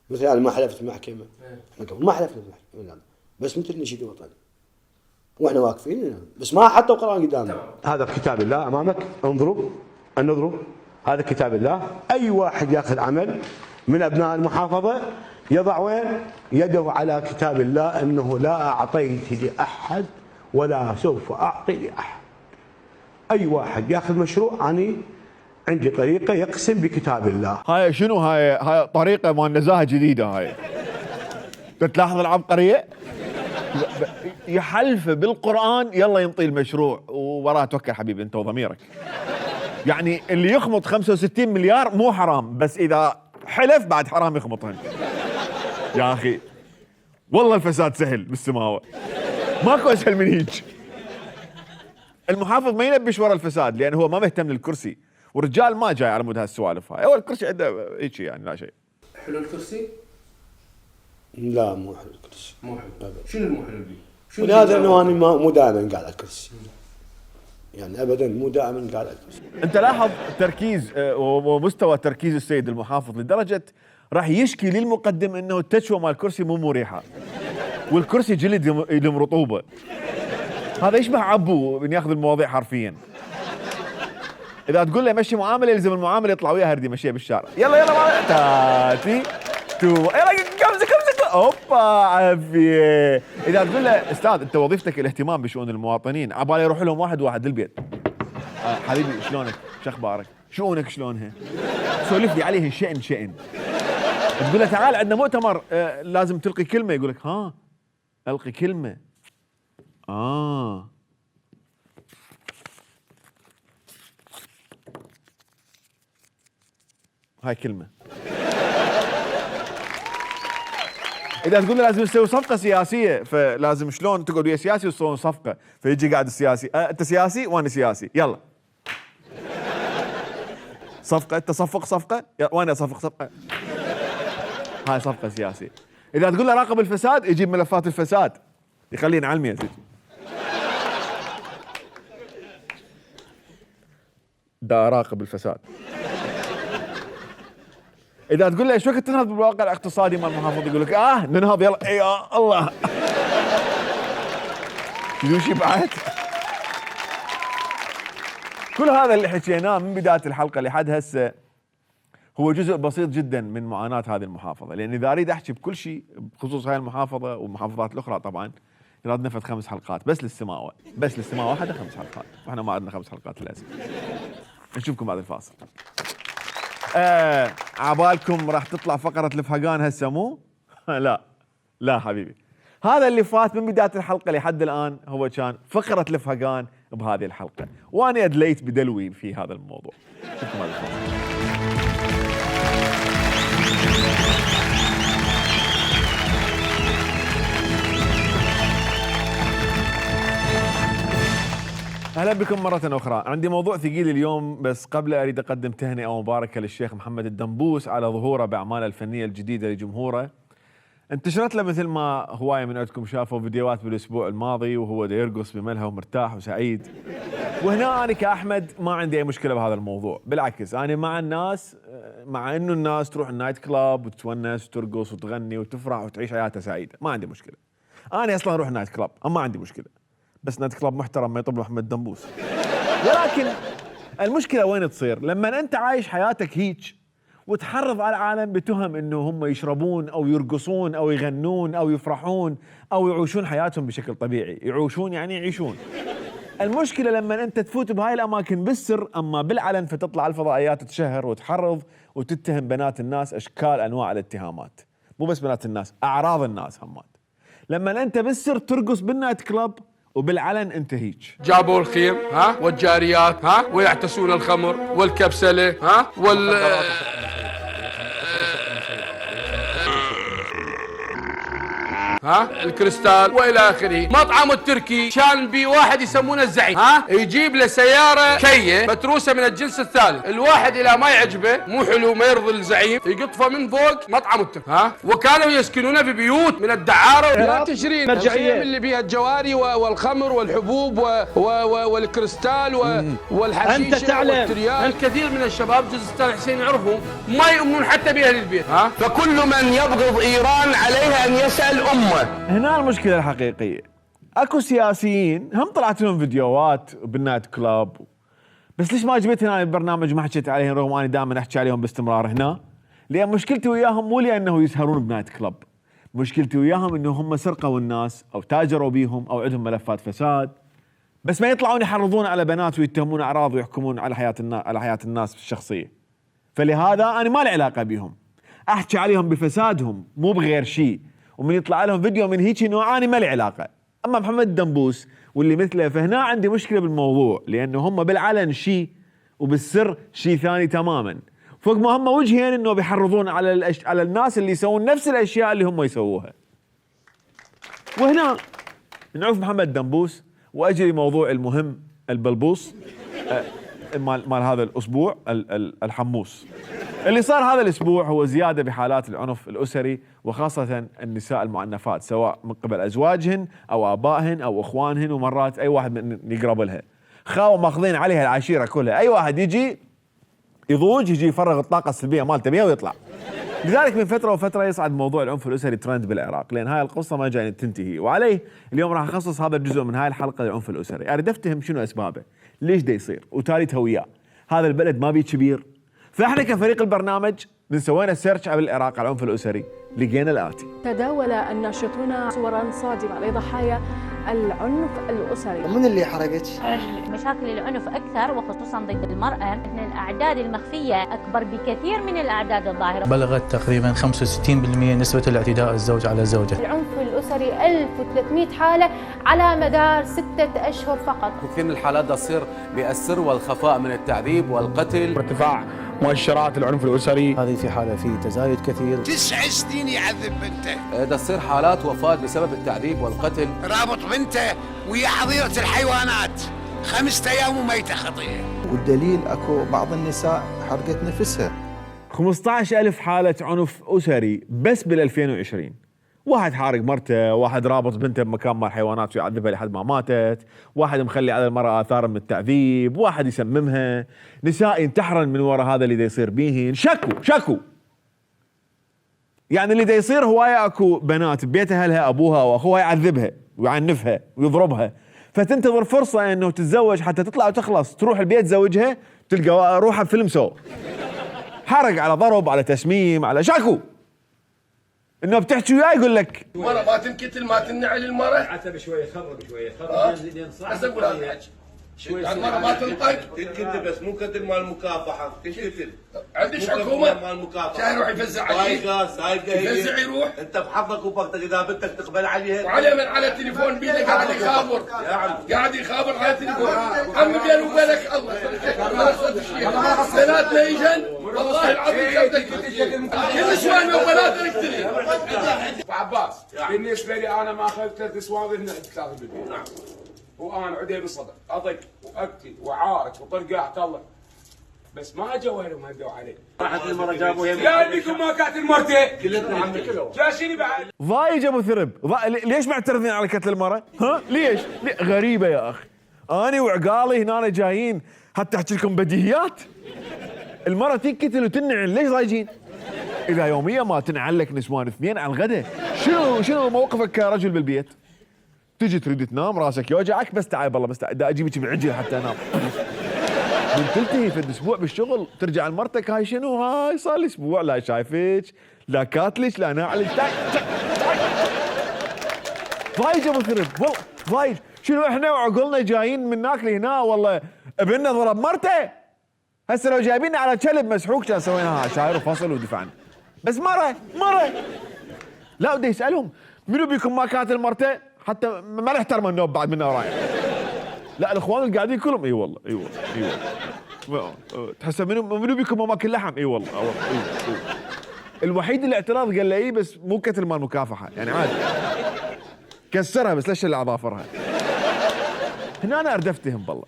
مثلا ما حلفت المحكمه. احنا قبل ما حلفنا المحكمه بس مثل نشيد الوطني. واحنا واقفين بس ما حطوا قرآن قدامنا. هذا كتاب الله امامك، انظروا هذا كتاب الله. اي واحد ياخذ عمل من ابناء المحافظه يضع وين؟ يده على كتاب الله انه لا اعطيت لاحد ولا سوف اعطي لاحد. اي واحد ياخذ مشروع اني عندي طريقه يقسم بكتاب الله. هاي شنو هاي طريقه مال نزاهه جديده هاي. تلاحظ العبقريه؟ يحلف بالقرآن يلا ينطي المشروع ووراه توكل حبيبي انت وضميرك. يعني اللي يخمط 65 مليار مو حرام، بس اذا حلف بعد حرام يخمطهن. يا اخي والله الفساد سهل بالسماوة، ماكو اسهل من هيك. المحافظ ما ينبش ورا الفساد لان هو ما مهتم للكرسي، والرجال ما جاي على مود هالسوالف هاي، هو الكرسي عنده هيك يعني لا شيء. حلو الكرسي؟ لا مو حلو الكرسي. مو حلو. شنو المو حلو بيه؟ ولهذا انه انا مو دائما قاعد على الكرسي. يعني ابدا مو دائما قاعد على الكرسي. انت لاحظ تركيز ومستوى تركيز السيد المحافظ لدرجه راح يشكي للمقدم انه التشوه مال الكرسي مو مريحه. والكرسي جلد يلم رطوبه. هذا يشبه عبو من ياخذ المواضيع حرفيا. اذا تقول له مشي معامله يلزم المعامله يطلع وياها هردي مشيه بالشارع. يلا تاتي تو يلا كمزه اوبا عافيه. اذا تقول له استاذ انت وظيفتك الاهتمام بشؤون المواطنين، عبالي يروح لهم واحد واحد للبيت. حبيبي شلونك؟ شو اخبارك؟ شؤونك شلونها؟ سولف لي عليها شئن. تقول له تعال عندنا مؤتمر لازم تلقي كلمه، يقول لك ها القي كلمه. هاي كلمه. اذا تقول له لازم نسوي صفقه سياسيه، فلازم شلون تقعد ويا سياسي وتصون صفقه، فيجي قاعد السياسي انت سياسي وانا سياسي يلا صفقه، انت صفق صفقه وانا اصفق صفقه. هاي صفقه سياسيه. اذا تقول له راقب الفساد يجيب ملفات الفساد يخلينا علمي يا سيدي. دا اراقب الفساد. اذا تقول له ايش وقت تنهض بالواقع الاقتصادي مال المحافظ، يقول لك ننهض يلا يا الله. شو شي بعد؟ كل هذا اللي حكيناه من بدايه الحلقه لحد هسه هو جزء بسيط جدا من معاناه هذه المحافظه، لان اذا اريد احكي بكل شيء بخصوص هاي المحافظه والمحافظات الاخرى طبعا يراد نفذ 5 حلقات بس للسماوه، بس للسماوه واحده 5 حلقات، واحنا ما عندنا 5 حلقات للاسف. نشوفكم بعد الفاصل. عبالكم راح تطلع فقرة الفهقان هسه مو؟ لا حبيبي، هذا اللي فات من بداية الحلقة لحد الآن هو كان فقرة الفهقان بهذه الحلقة، وأنا أدليت بدلوي في هذا الموضوع. شوفكم بعد الفاصل. اهلا بكم مرة أخرى. عندي موضوع ثقيل اليوم، بس قبل أريد أقدم تهنئة مباركة للشيخ محمد الدنبوس على ظهوره بأعماله الفنية الجديدة لجمهوره. انتشرت له مثل ما هواية من عندكم شافوا فيديوهات بالأسبوع الماضي وهو دا يرقص بملهى ومرتاح وسعيد. وهنا أنا كأحمد ما عندي أي مشكلة بهذا الموضوع، بالعكس أنا مع الناس، مع إنه الناس تروح النايت كلاب وتتونس وترقص وتغني وتفرح وتعيش حياتها سعيدة، ما عندي مشكلة. أنا أصلا أروح النايت كلاب، ما عندي مشكلة، بس نايت كلاب محترم ما يطب محمد دنبوس. ولكن المشكلة وين تصير؟ لما أنت عايش حياتك هيك وتحرض على العالم بتهم إنه هم يشربون أو يرقصون أو يغنون أو يفرحون أو يعيشون حياتهم بشكل طبيعي، يعيشون يعني يعيشون. المشكلة لما أنت تفوت بهاي الأماكن بالسر، أما بالعلن فتطلع الفضائيات تشهر وتحرض وتتهم بنات الناس أشكال أنواع الاتهامات، مو بس بنات الناس، أعراض الناس همات. لما أنت بالسر ترقص بالنايت كلاب وبالعلن انت هيك. جابوا الخيم والجاريات ويعتسون الخمر والكبسله ها الكريستال والى اخره. مطعم التركي كان بي واحد يسمونه الزعيم، ها يجيب له سياره كيه متروسه من الجنس الثالث، الواحد الى ما يعجبه مو حلو ما يرضي الزعيم يقطفه من فوق مطعم التركي، ها وكانوا يسكنونه في بيوت من الدعاره. لا تشرين الخيم اللي فيها الجواري والخمر والحبوب والكريستال والحشيشه. أنت تعلم والتريال. الكثير من الشباب جزء الأستاذ حسين يعرفهم ما يؤمنون حتى بأهل البيت، ها فكل من يبغض إيران عليه أن يسأل أمه. هنا المشكلة الحقيقية، اكو سياسيين هم طلعت لهم فيديوهات بالنايت كلاب، بس ليش ما جبت هنا البرنامج ما حكيت عليهم رغم اني دائما احكي عليهم باستمرار هنا؟ لان مشكلتي وياهم مو لانه يسهرون بنايت كلاب، مشكلتي وياهم انه هم سرقوا الناس او تاجروا بيهم او عندهم ملفات فساد، بس ما يطلعون يحرضون على بنات ويتهمون اعراض ويحكمون على حياة الناس الشخصيه. فلهذا انا ما لي علاقه بيهم، احكي عليهم بفسادهم مو بغير شيء، ومن يطلع لهم فيديو من هيك نوع انا ما لي علاقه. اما محمد الدنبوس واللي مثله فهنا عندي مشكله بالموضوع، لانه هم بالعلن شيء وبالسر شيء ثاني تماما، فوق ما هم وجهين انه بيحرضون على الناس اللي يسوون نفس الاشياء اللي هم يسووها. وهنا نعوف محمد الدنبوس واجري موضوع المهم البلبوص مال هذا الاسبوع الحموس. اللي صار هذا الاسبوع هو زياده بحالات العنف الاسري، وخاصه النساء المعنفات سواء من قبل ازواجهن او ابائهن او اخوانهن، ومرات اي واحد من يقرب لها. خاوه ماخذين عليها العشيره كلها، اي واحد يجي يضوج يجي يفرغ الطاقه السلبيه مالته بيها ويطلع. لذلك من فتره وفتره يصعد موضوع العنف الاسري ترند بالعراق، لان هاي القصه ما جاي تنتهي، وعليه اليوم راح اخصص هذا الجزء من هاي الحلقه للعنف الاسري. اريد افتهم شنو اسبابه، ليش دا يصير، وتاليتها وياه. هذا البلد ما بيه كبير. فاحنا كفريق البرنامج من سوينا سيرش على العراق على العنف الاسري، لقينا الاتي. تداول الناشطون صورا صادمه لضحايا العنف الاسري. من اللي حرقت؟ مشاكل العنف اكثر وخصوصا ضد المراه، ان الاعداد المخفيه اكبر بكثير من الاعداد الظاهره. بلغت تقريبا 65% نسبه الاعتداء الزوج على زوجه. العنف الاسري 1300 حاله على مدار 6 اشهر فقط. كثير من الحالات تصير بالسر والخفاء من التعذيب والقتل. ارتفاع مؤشرات العنف الاسري، هذه في حاله في تزايد كثير. 9 سنين يعذب بنته. تصير حالات وفاه بسبب التعذيب والقتل. رابط بنته ويا حظيره الحيوانات 5 ايام وميته خطيه. والدليل اكو بعض النساء حرقت نفسها. 15,000 حاله عنف اسري بس بال 2020. واحد حارق مرته، واحد رابط بنته بمكان مال حيوانات ويعذبها لحد ما ماتت، واحد مخلي على المرأة آثار من التعذيب، واحد يسممها، نساء ينتحرن من وراء هذا اللي دا يصير بيهن. شكو يعني اللي دا يصير هواية اكو بنات ببيت اهلها ابوها واخوها يعذبها ويعنفها ويضربها، فتنتظر فرصة انه تتزوج حتى تطلع وتخلص، تروح البيت زوجها تلقى روحها بفيلم سو، حرق على ضرب على تسميم على شكو. انه بتحكي وياه يقول لك المرأة ما تنكتل ما تنعل المرأة. عتب شويه خرب شويه صح. بس اقول هذا الحكي. المرأة ما تنطق تنكتل بس مو كتل مال المكافحه، تنكتل. عندش حكومة مال المكافحه. شاي يروح يفزع عليه. سايقه يفزع يروح. انت بحظك وبختك اذا بدك تقبل عليها. وعليه من على التليفون بيدك قاعد يخابر. قاعد يخابر على التليفون. عمي بيني وبينك الله. بناتنا يجن والله العظيم كل شوي من بناتنا نقتلي. عباس بالنسبه لي انا ما اخذت 3 سوابق هنا 3 بالبيت. نعم. وانا عدي بالصدر اضق واقتل وعارك وطلقه احتله، بس ما اجوا لهم هدوا علي. راحت المره جابوا يا بيكم ما كانت المرتين كلتنا جاشيني بعد. ضايج ابو ثرب، ليش معترضين على قتل المراه؟ ها ليش؟ غريبه يا اخي، انا وعقالي هنا جايين حتى احكي لكم بديهيات. المراه تنقتل وتنعن، ليش ضايجين؟ اذا يوميا ما تنعن لك نسوان 2 على الغداء، شنو موقفك كرجل بالبيت؟ تجي تريد تنام راسك يوجعك، بس تعال بالله بس دا اجيبك بعجل حتى انام. من تلتهي في الاسبوع بالشغل ترجع لمرتك، هاي شنو هاي صار لي اسبوع لا شايفك لا كاتلك لا ناعلك. ضايج ابو ثرب والله ضايج. شنو احنا وعقولنا جايين من هناك لهنا، والله ابننا ضرب مرته. هسه لو جايبيننا على كلب مسحوق كان سويناها شاير وفصل ودفعنا، بس مره لا بدي يسالهم منو بيكم ما كانت المرته، حتى ما نحترم النوب بعد منا ورايح. لا الاخوان اللي قاعدين كلهم اي والله تحس منو بيكم ما ماكل لحم. اي والله الوحيد اللي اعتراض قال لي بس مو كتل مال مكافحه يعني عادي. كسرها بس ليش اللي اظافرها. هنا انا اردفتهم بالله.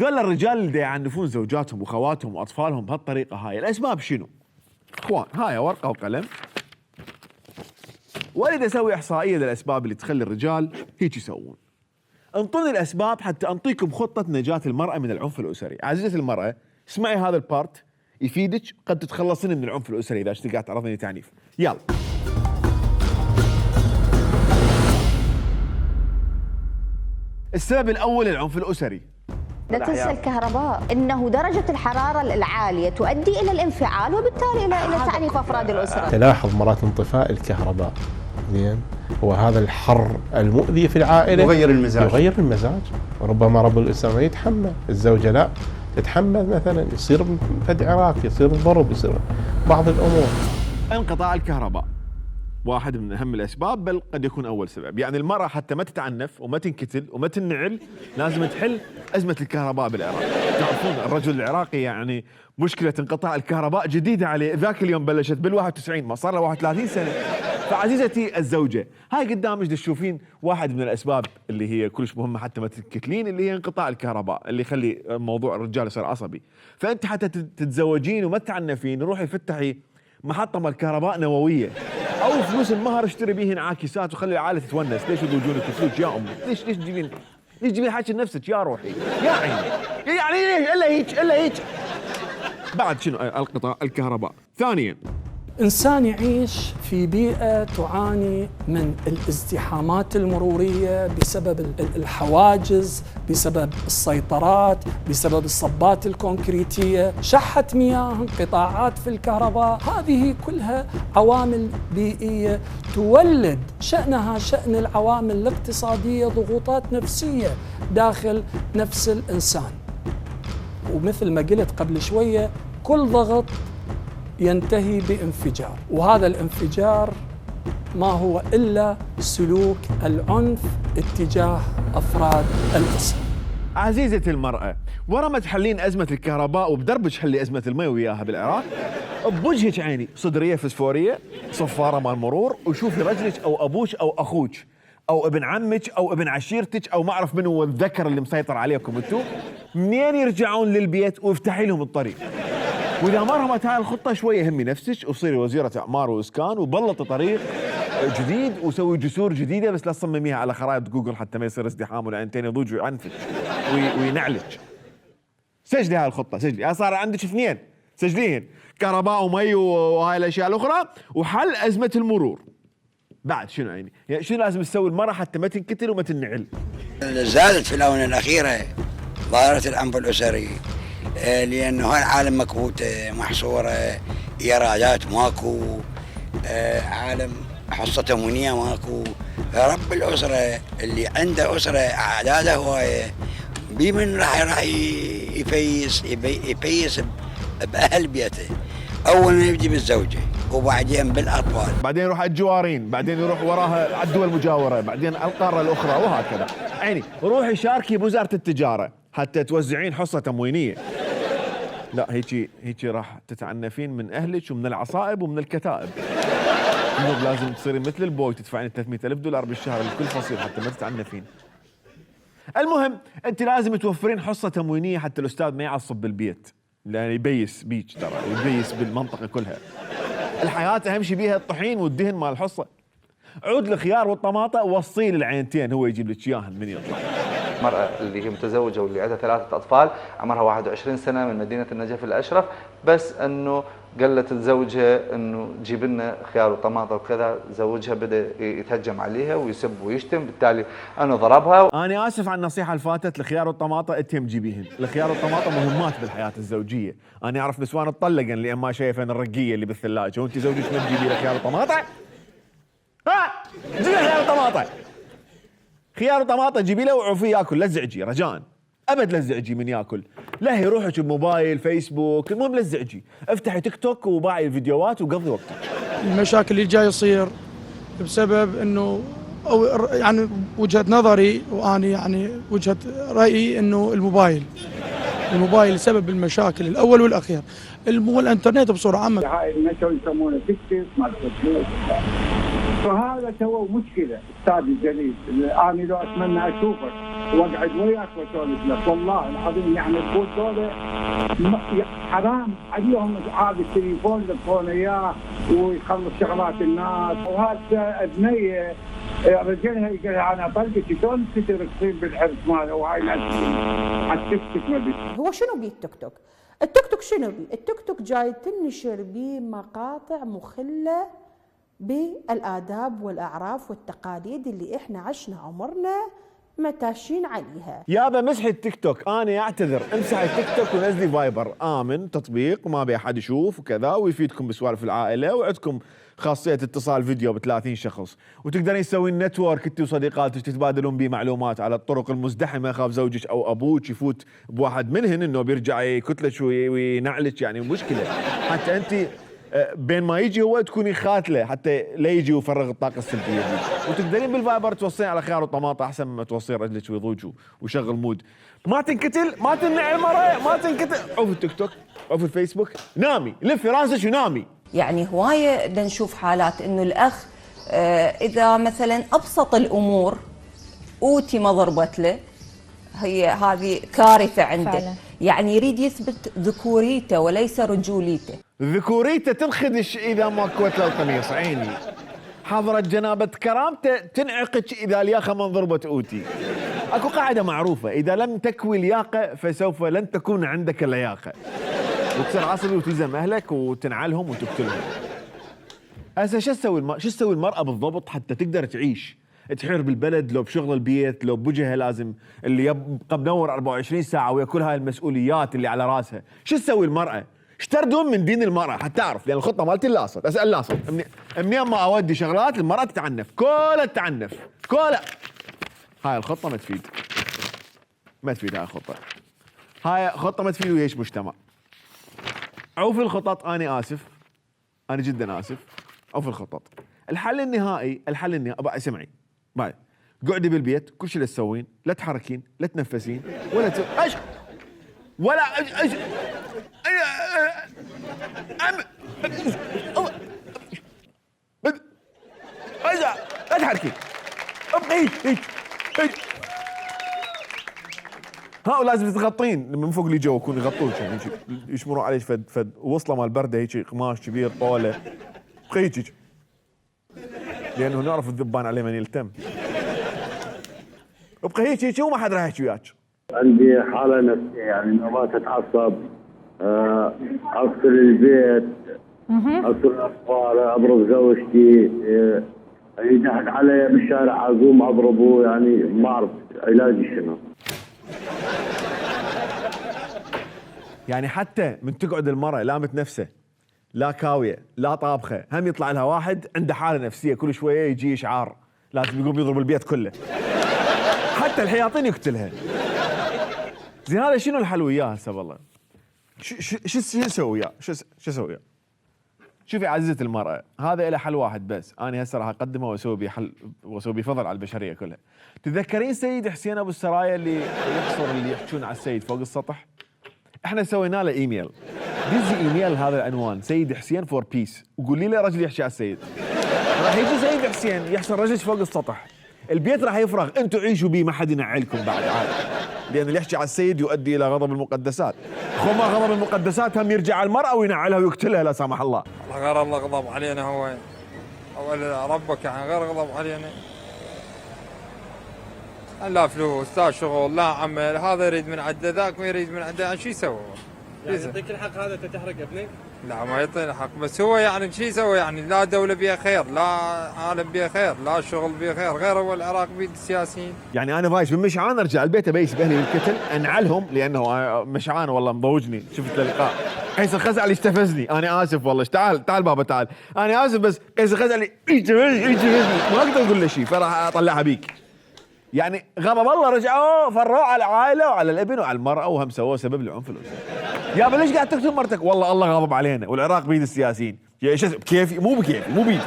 ذول الرجال اللي يعنفون زوجاتهم واخواتهم واطفالهم بهالطريقه هاي، الاسباب شنو؟ اخوان هاي ورقه وقلم، واريد اسوي احصائيه للاسباب اللي تخلي الرجال هيك يسوون. انطوني الاسباب حتى انطيكم خطه نجاه المراه من العنف الاسري. عزيزتي المراه اسمعي هذا البارت يفيدك، قد تتخلصين من العنف الاسري اذا اشتي قاعد تعرضيني تعنيف. يلا. السبب الاول العنف الاسري. لا تنسى الكهرباء انه درجه الحراره العاليه تؤدي الى الانفعال وبالتالي الى تعنيف افراد الاسره. تلاحظ مرات انطفاء الكهرباء زين وهذا الحر المؤذي في العائله يغير المزاج وربما رب الاسره ما يتحمل، الزوجه لا تتحمل، مثلا يصير فد عراك، يصير ضرب، يصير بعض الامور. انقطاع الكهرباء واحد من اهم الاسباب، بل قد يكون اول سبب. يعني المراه حتى ما تتعنف وما تنكتل وما تنعل لازم تحل ازمه الكهرباء بالعراق. تعرفون الرجل العراقي يعني مشكله انقطاع الكهرباء جديده عليه، ذاك اليوم بلشت بال91 ما صار له 31 سنه. فعزيزتي الزوجه هاي قدامك تشوفين واحد من الاسباب اللي هي كلش مهمه حتى ما تنكتلين، اللي هي انقطاع الكهرباء اللي يخلي موضوع الرجال يصير عصبي. فانت حتى تتزوجين وما تعنفين روحي فتحي محطه مال كهرباء نوويه، او فلوس المهر اشتري بيهن انعكاسات وخلي العائله تتونس. ليش يزوجونك فلوس يا امي؟ ليش تجيبين حاجه لنفسك يا روحي يا عيني؟ يعني ليش الا هيك. بعد شنو انقطاع الكهرباء. ثانيا إنسان يعيش في بيئة تعاني من الازدحامات المرورية بسبب الحواجز، بسبب السيطرات، بسبب الصبات الكونكريتية، شحة مياه، انقطاعات في الكهرباء. هذه كلها عوامل بيئية تولد شأنها شأن العوامل الاقتصادية ضغوطات نفسية داخل نفس الإنسان. ومثل ما قلت قبل شوية كل ضغط ينتهي بانفجار، وهذا الانفجار ما هو إلا سلوك العنف اتجاه أفراد الأسرة. عزيزتي المرأة، ورا ما تحلين أزمة الكهرباء وبدربك حلي أزمة المي وياها بالعراق، بوجهك عيني صدرية فسفورية، صفارة مال مرور، وشوفي رجلك أو أبوك أو أخوك أو ابن عمك أو ابن عشيرتك أو ما أعرف من هو الذكر اللي مسيطر عليكم أنتم، منين يرجعون للبيت وافتحي لهم الطريق. واذا مرهمت هاي الخطه شويه همي نفسك وصيري وزيره اعمار واسكان وبلطي طريق جديد وسوي جسور جديده، بس لا تصمميها على خرائط جوجل حتى ما يصير ازدحام ولا انتين يضوج ويعنفك وينعلك. سجلي هاي الخطه، سجلي. صار عندك اثنين سجليهن، كهرباء ومي وهاي الاشياء الاخرى، وحل ازمه المرور. بعد شنو يعني شنو لازم تسوي المراه حتى ما تنكتل وما تنعل؟ زادت في الاونه الاخيره ظاهره العنف الاسري، لأنه هالعالم مكبوتة محصورة، إيرادات ماكو، عالم حصة تموينية ماكو. رب الأسرة اللي عنده أسرة أعدادها هواية بمن راح يفيس بأهل بيته. أولا يبدي بالزوجة وبعدين بالأطفال، بعدين يروح على الجوارين، بعدين يروح وراها على الدول المجاورة، بعدين القارة الأخرى وهكذا. عيني روحي شاركي بوزارة التجارة حتى توزعين حصة تموينية. لا هيك راح تتعنفين من اهلك ومن العصائب ومن الكتائب. لازم تصيرين مثل البوي تدفعين $300,000 بالشهر لكل فصيل حتى ما تتعنفين. المهم انت لازم توفرين حصه تموينيه حتى الاستاذ ما يعصب بالبيت، لان يبيس بيك ترى يبيس بالمنطقه كلها. الحياه اهم شيء بيها الطحين والدهن مال الحصه. عود الخيار والطماطه وصيه للعينتين هو يجيب لك اياهن من يطلع. المرأة اللي هي متزوجة واللي عندها 3 أطفال عمرها 21 سنة من مدينة النجف الأشرف، بس أنه قالت لزوجها أنه جيب لنا خيار وطماطة وكذا، زوجها بدأ يتهجم عليها ويسب ويشتم، بالتالي أنا ضربها. أنا آسف على النصيحة اللي فاتت، الخيار والطماطة أنتم جيبيهن، الخيار والطماطة مهمات بالحياة الزوجية. أنا أعرف نسوان تطلقن لأن ما شايفين الرقية اللي بالثلاجة، وأنت زوجك ما تجيبي له خيار وطماطة؟ جيبي خيار وطماطة. خيار وطماطة جيبي له وعوفيه ياكل، لا تزعجي رجاء، ابد لا تزعجي من ياكل، لهي روحك بموبايل فيسبوك، المهم لا تزعجي، افتحي تيك توك وباعي الفيديوهات وقضي وقتك. المشاكل اللي جاي يصير بسبب انه او يعني وجهة نظري وانا يعني وجهة رايي انه الموبايل سبب المشاكل الاول والاخير، والانترنت بصورة عامة. هاي النشوة يسمونه تيك توك مال فيسبوك فهذا سووا مشكله استاذ الجليل. انا لو اتمنى اشوفك واقعد وياك واسولف لك والله العظيم، يعني تقول دول حرام عليهم هذا التليفون اللي تكون اياه ويخلص شغلات الناس. وهذا ابنيه رجلها يقول انا طلقتك شلون كثر تصير بالحرص ماله وهاي على التيك توك. هو شنو بيه التيك توك؟ التيك توك شنو بيه؟ التيك توك جاي تنشر بيه مقاطع مخله بالآداب والأعراف والتقاليد اللي احنا عشنا عمرنا متاشين عليها. يابا مسح التيك توك، انا اعتذر، امسح التيك توك ونزلي فايبر، امن تطبيق وما بي احد يشوف وكذا، ويفيدكم بسوالف العائله، وعندكم خاصيه اتصال فيديو ب30 شخص، وتقدرين تسوين نتورك انت وصديقاتك تتبادلون به معلومات على الطرق المزدحمه، خاف زوجك او ابوك يفوت بواحد منهن انه بيرجع يكتلك وينعلك، يعني مشكله. حتى انت بين ما يجي هو تكوني خاتله حتى لا يجي ويفرغ الطاقه السلبيه دي. وتقدرين بالفايبر توصين على خيار وطماطه احسن ما توصين رجلك ويضوج وشغل مود. ما تنكتل، ما تمنع المرأة، ما تنكتل. عوف التيك توك، عوف الفيسبوك، نامي، لفي راسك ونامي. يعني هوايه بدنا نشوف حالات انه الاخ اذا مثلا ابسط الامور اوتي ما ضربت له، هي هذه كارثه عنده فعلا. يعني يريد يثبت ذكوريته وليس رجوليته. ذكوريته تنخدش اذا ما كوت له القميص، عيني. حضرة جنابة كرامته تنعقد اذا الياقه ما انضربت اوتي. اكو قاعده معروفه، اذا لم تكوي الياقه فسوف لن تكون عندك اللياقه. وتصير عصبي وتلزم اهلك وتنعلهم وتقتلهم. هسه شو تسوي المراه بالضبط حتى تقدر تعيش؟ تحير بالبلد، لو بشغل البيت، لو بوجهها لازم اللي يبقى منور 24 ساعه ويا كل هاي المسؤوليات اللي على راسها. شو تسوي المراه؟ اشتردون من دين المراه حتى تعرف، لان الخطه مالتي اللاصق. اسال اللاصق منين ما اودي شغلات المراه تتعنف، كلها تتعنف، كلها. هاي الخطه ما تفيد، ما تفيد. هاي الخطه، هاي خطه ما تفيد ويعيش مجتمع. عوف الخطط، انا اسف، انا جدا اسف. عوف الخطط. الحل النهائي بقى اسمعي، بعد قعدي بالبيت، كل شيء اللي تسوين، لا تحركين، لا تنفسين، ولا ايش ولا ايش لا تحركين، ابقي هيك. ها ولازم تغطين من فوق اللي جو، يكون يغطوك يعني يشمروا عليك فد وصله مال برده هيك، قماش كبير طوله بقيتك، لانه نعرف الذبان عليه من يلتم. ابقى هيك وما حد راح يحكي وياك. عندي حاله نفسيه، يعني نوبات اتعصب، اغسل البيت، اغسل الاطفال، اضرب زوجتي، يضحك علي بالشارع اقوم اضربه، يعني ما اعرف علاجي شنو. يعني حتى من تقعد المرأة لا متنفسة، لا كاوية، لا طابخة، هم يطلع لها واحد عنده حالة نفسية، كل شوية يجي إشعار لازم يقوم يضرب البيت كله، حتى الحياطين يقتلها. زين هذا شنو الحل وياه هسه والله؟ شو اسوي وياه؟ شو اسوي وياه؟ شوفي عزيزة المرأة، هذا له حل واحد بس، أنا هسه راح أقدمه وأسوي بيه حل وأسوي بيه فضل على البشرية كلها. تتذكرين سيد حسين أبو السرايا اللي يحصر اللي يحجون على السيد فوق السطح؟ احنا سوينا له ايميل، دزي ايميل هذا العنوان سيد حسين فور بيس، وقولي له رجل يحكي على السيد. راح يجي سيد حسين يحصر رجلك فوق السطح، البيت راح يفرغ، انتم عيشوا بيه ما حد ينعلكم بعد عاد. لان اللي يحكي على السيد يؤدي الى غضب المقدسات. خو ما غضب المقدسات هم يرجع على المرأة وينعلها ويقتلها لا سمح الله. غير الله غضب علينا هو او ربك، يعني غير غضب علينا. لا فلوس لا شغل لا عمل، هذا يريد من عده ذاك ويريد من عده، شو يسوي؟ يعني يعطيك الحق هذا تحرق ابنك؟ لا ما يعطيني الحق، بس هو يعني شو يسوي؟ يعني لا دولة بيها خير، لا عالم بيها خير، لا شغل بيها خير، غير هو العراق بيد السياسيين. يعني انا فايش من مشعان ارجع البيت ابيس باهلي بالكتل انعلهم، لانه مشعان والله مضوجني، شفت اللقاء قيس الخزعلي استفزني، انا اسف والله، تعال بابا تعال، انا اسف بس قيس الخزعلي يجتفزني ما اقدر اقول له شيء، فراح اطلعها بيك. يعني غضب الله رجعوا فروع على العائله وعلى الابن وعلى المراه، وهم سووا سبب العنف الاسري. يابا ليش قاعد تقتل مرتك؟ والله الله غاضب علينا والعراق بيد السياسيين. بكيفي مو بكيفي مو بيدي.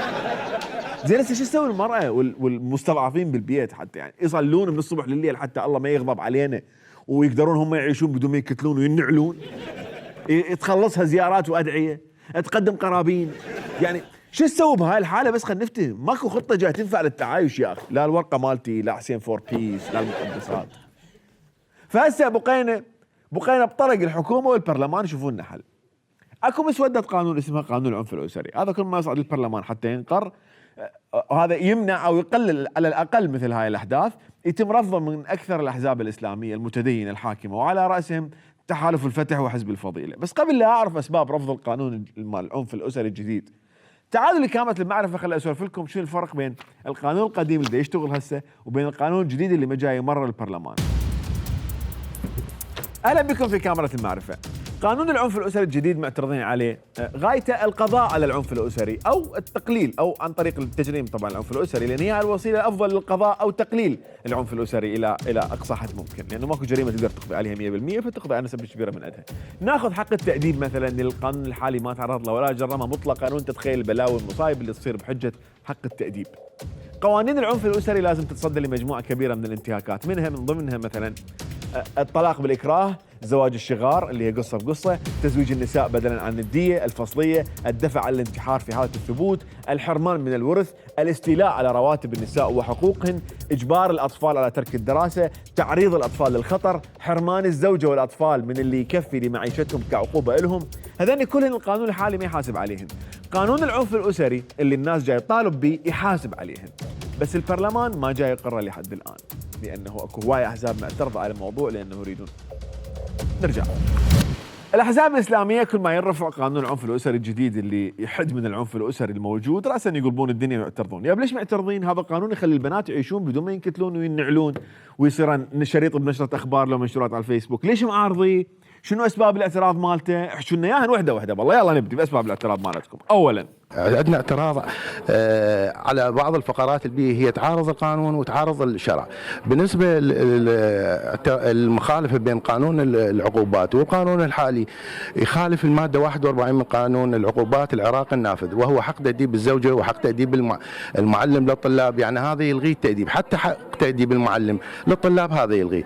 زين هسه شو تسوي المراه والمستضعفين بالبيت حتى يعني يصلون من الصبح لليل حتى الله ما يغضب علينا ويقدرون هم يعيشون بدون ما يقتلون وينعلون؟ تخلصها زيارات وادعيه، تقدم قرابين، يعني شو تسوي بهاي الحاله؟ بس خلينا نفتهم، ماكو خطه جايه تنفع للتعايش يا اخي، لا الورقه مالتي، لا حسين فور بيس، لا المقدسات. فهسه بقينا بطرق الحكومه والبرلمان يشوفون لنا حل. اكو مسوده قانون اسمها قانون العنف الاسري، هذا كل ما يصعد البرلمان حتى ينقر، وهذا يمنع او يقلل على الاقل مثل هاي الاحداث. يتم رفضه من اكثر الاحزاب الاسلاميه المتدينه الحاكمه، وعلى راسهم تحالف الفتح وحزب الفضيله. بس قبل لا اعرف اسباب رفض القانون مال العنف الاسري الجديد، تعالوا لكامة المعرفة خلي اسولف لكم شو الفرق بين القانون القديم اللي يشتغل هسه وبين القانون الجديد اللي ما جاي يمرر البرلمان. اهلا بكم في كاميرا المعرفة. قانون العنف الاسري الجديد معترضين عليه غايته القضاء على العنف الاسري او التقليل، او عن طريق التجريم طبعا العنف الاسري، لان هي الوسيله الافضل للقضاء او تقليل العنف الاسري الى اقصى حد ممكن، لانه ماكو جريمه تقدر تقضي عليها 100%، فتقضي على نسبه كبيره من ادها. ناخذ حق التاديب مثلا، القانون الحالي ما تعرض له ولا جرمه مطلقا، وانت تتخيل البلاوي والمصايب اللي تصير بحجه حق التاديب. قوانين العنف الاسري لازم تتصدى لمجموعه كبيره من الانتهاكات، من ضمنها مثلا الطلاق بالاكراه، زواج الشغار اللي هي قصه بقصه، تزويج النساء بدلا عن الديه، الفصليه، الدفع على الانتحار في حاله الثبوت، الحرمان من الورث، الاستيلاء على رواتب النساء وحقوقهن، اجبار الاطفال على ترك الدراسه، تعريض الاطفال للخطر، حرمان الزوجه والاطفال من اللي يكفي لمعيشتهم كعقوبه لهم. هذين كلهن القانون الحالي ما يحاسب عليهن. قانون العنف الاسري اللي الناس جاي تطالب به يحاسب عليهن، بس البرلمان ما جاي يقرر لحد الان، لانه اكو هوايه احزاب معترضه على الموضوع لانه يريدون. نرجع. الاحزاب الاسلاميه كل ما يرفع قانون العنف الاسري الجديد اللي يحد من العنف الاسري الموجود راسا يقلبون الدنيا ويعترضون. يا ليش معترضين؟ هذا القانون يخلي البنات يعيشون بدون ما ينكتلون وينعلون ويصيرون شريط بنشره اخبار لو منشورات على الفيسبوك. ليش معارضين؟ شنو اسباب الاعتراض مالته؟ احكوا لنا اياها وحده بالله. يلا نبدي باسباب الاعتراض مالتكم. اولا عندنا اعتراض على بعض الفقرات اللي هي تعارض القانون وتعارض الشرع. بالنسبه المخالفه بين قانون العقوبات والقانون الحالي، يخالف الماده 41 من قانون العقوبات العراقي النافذ، وهو حق تأديب الزوجه وحق تأديب المعلم للطلاب. يعني هذا يلغي التأديب، حتى حق تأديب المعلم للطلاب هذا يلغي.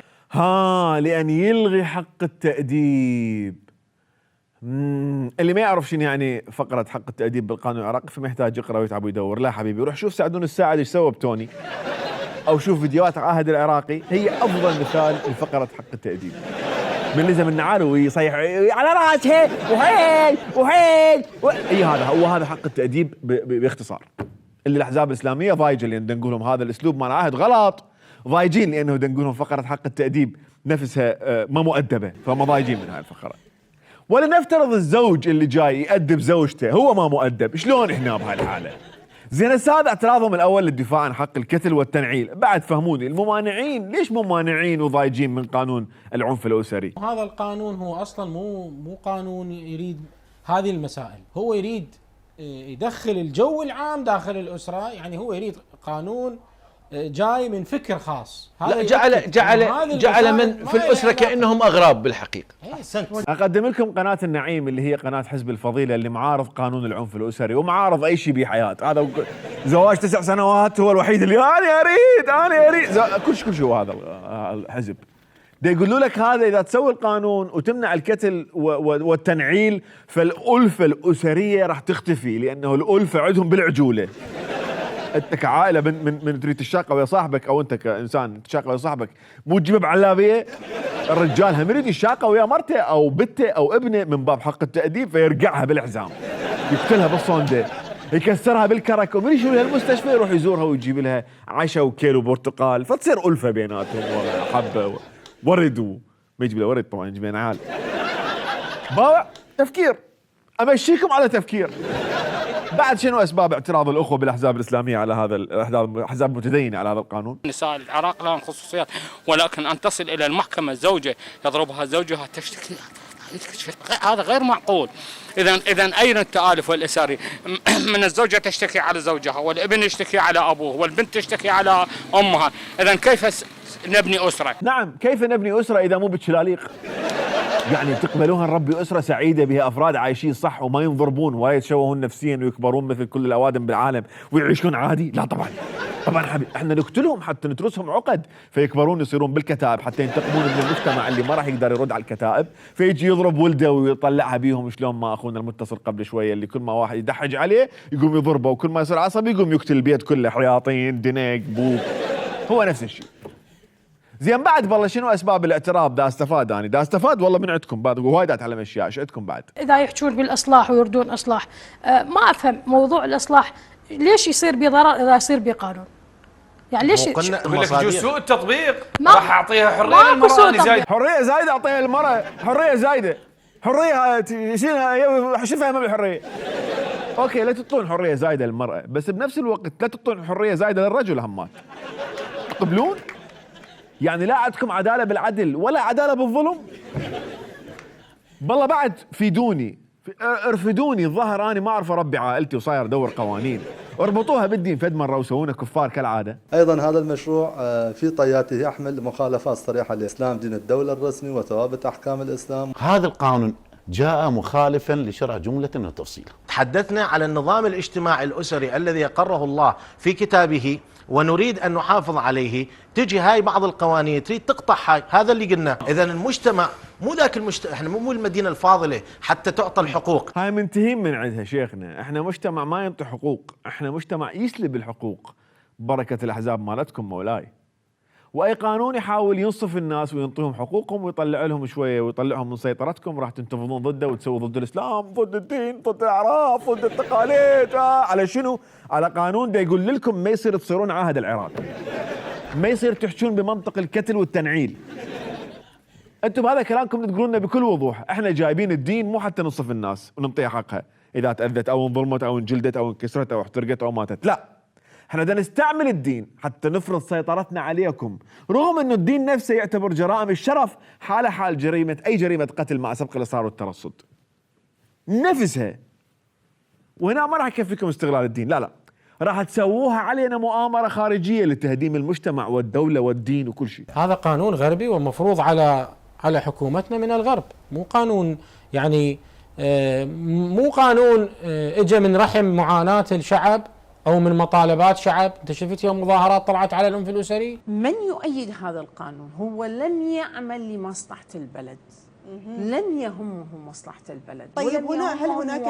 لأن يلغي حق التأديب. اللي ما يعرف شنو يعني فقرة حق التأديب بالقانون العراقي فما يحتاج يقرأ ويتعب ويدور. لا حبيبي، روح شوف سعدون الساعد ايش سوى بتوني، أو شوف فيديوهات عهد العراقي، هي أفضل مثال لفقرة حق التأديب. من لزم النعال ويصيح على راسه وهيل هذا حق التأديب باختصار. اللي الأحزاب الإسلامية ضايجة لأن نقولهم هذا الأسلوب مال عهد غلط، ضايجين لأنه نقولهم فقرة حق التأديب نفسها ما مؤدبة، فما ضايجين من هاي الفقرة. ولنفترض الزوج اللي جاي يأدب زوجته هو ما مؤدب، شلون احنا بهاي الحالة؟ زين هسه هذا اعتراضهم الاول للدفاع عن حق الكتل والتنعيل. بعد فهموني الممانعين ليش ممانعين وضايجين من قانون العنف الاسري؟ هذا القانون هو اصلا مو قانون يريد هذه المسائل، هو يريد يدخل الجو العام داخل الاسره، يعني هو يريد قانون جاي من فكر خاص. لا جعل من في الاسره كانهم اغراب بالحقيقه. اقدم لكم قناه النعيم اللي هي قناه حزب الفضيله اللي معارض قانون العنف الاسري ومعارض اي شيء بحياه. هذا زواج 9 سنوات هو الوحيد اللي انا اريد كل شيء هو هذا الحزب. يقولوا لك هذا اذا تسوي القانون وتمنع الكتل والتنعيل فالالفه الاسريه راح تختفي، لانه الالفه عندهم بالعجوله. انت كعائله من تريد تشاقى ويا صاحبك، او انت كانسان تشاقى ويا صاحبك، مو تجيبه بعلابيه. الرجال هم يريد يشاقى ويا مرته او بنته او ابنه من باب حق التاديب، فيرقعها بالحزام، يقتلها بالصونده، يكسرها بالكرك، ومن يشيل لها المستشفى يروح يزورها ويجيب لها عشا وكيلو برتقال، فتصير الفه بيناتهم وحبه ورد، ما يجيب له ورد طبعا، يجيب له نعال. باوع تفكير، امشيكم على تفكير. بعد شنو اسباب اعتراض الاخوه بالاحزاب الاسلاميه على هذا الاحزاب المتدينه على هذا القانون؟ نساء العراق لهم خصوصيات، ولكن ان تصل الى المحكمه زوجه يضربها زوجها تشتكي، هذا غير معقول. اذا اين التآلف والاساري؟ من الزوجه تشتكي على زوجها، والابن يشتكي على ابوه، والبنت تشتكي على امها، اذا كيف نبني اسره؟ نعم، كيف نبني اسره اذا مو بالشلاليق؟ يعني تقبلوها نربي أسرة سعيدة بها أفراد عايشين صح وما ينضربون ولا يتشوهون نفسيا ويكبرون مثل كل الأوادم بالعالم ويعيشون عادي؟ لا طبعا. طبعا حبيبي احنا نقتلهم حتى نترسهم عقد فيكبرون يصيرون بالكتائب حتى ينتقمون من المجتمع اللي ما راح يقدر يرد على الكتائب، فيجي يضرب ولده ويطلعها بيهم شلون ما اخونا المتصل قبل شويه اللي كل ما واحد يدحج عليه يقوم يضربه وكل ما يصير عصبي يقوم يقتل البيت كله، حياطين دنيك بوك، هو نفس الشيء. زين بعد والله شنو اسباب الاعتراف؟ دا استفاد انا، دا استفاد والله من عندكم بعد وهاي اتعلم اشياء، ايش عندكم بعد؟ اذا يحجون بالاصلاح ويردون اصلاح، ما افهم موضوع الاصلاح ليش يصير بضرر اذا يصير بقانون؟ يعني ليش يقول لك يجوز سوء التطبيق راح اعطيها حريه للمراه زايده، حريه زايده اعطيها للمراه، حريه زايده، حريه شو فاهمه بالحريه؟ اوكي لا تعطون حريه زايده للمراه بس بنفس الوقت لا تعطون حريه زايده للرجل همات. تقبلون؟ يعني لا عندكم عداله بالعدل ولا عداله بالظلم؟ بالله بعد فيدوني ارفدوني، الظاهر انا ما اعرف اربي عائلتي وصاير ادور قوانين، اربطوها بالدين فد مره وسوونا كفار كالعاده. ايضا هذا المشروع في طياته يحمل مخالفات صريحه للاسلام دين الدوله الرسمي وثوابت احكام الاسلام. هذا القانون جاء مخالفا لشرع جمله وتفصيلا. تحدثنا على النظام الاجتماعي الاسري الذي اقره الله في كتابه ونريد ان نحافظ عليه، تجي هاي بعض القوانين تريد تقطع هاي، هذا اللي قلناه. اذا المجتمع مو ذاك احنا مو المدينه الفاضله حتى تعطى الحقوق. هاي منتهين من عندها شيخنا، احنا مجتمع ما ينطي حقوق، احنا مجتمع يسلب الحقوق. بركه الاحزاب مالتكم مولاي. واي قانون يحاول ينصف الناس وينطيهم حقوقهم ويطلع لهم شويه ويطلعهم من سيطرتكم راح تنتفضون ضده وتسووا ضد الاسلام، ضد الدين، ضد الاعراف، ضد التقاليد. على شنو؟ على قانون دا يقول لكم ما يصير تصيرون عهد العراق، ما يصير تحجون بمنطق الكتل والتنعيل. انتم هذا كلامكم تقولون لنا بكل وضوح، احنا جايبين الدين مو حتى ننصف الناس وننطيها حقها اذا تاذت او انظلمت او انجلدت او انكسرت او احترقت او ماتت، لا. احنا بدنا نستعمل الدين حتى نفرض سيطرتنا عليكم، رغم انه الدين نفسه يعتبر جرائم الشرف حالة حال جريمة اي جريمة قتل مع سبق الاصرار والترصد. نفسها. وهنا ما راح يكفيكم استغلال الدين، لا لا. راح تسووها علينا مؤامرة خارجية لتهديم المجتمع والدولة والدين وكل شيء. هذا قانون غربي ومفروض على حكومتنا من الغرب، مو قانون يعني مو قانون اجى من رحم معاناة الشعب أو من مطالبات شعب. أنت شفت يوم مظاهرات طلعت على العنف الأسري؟ من يؤيد هذا القانون هو لم يعمل لمصلحة البلد، لم يهمه مصلحة البلد. طيب هل هناك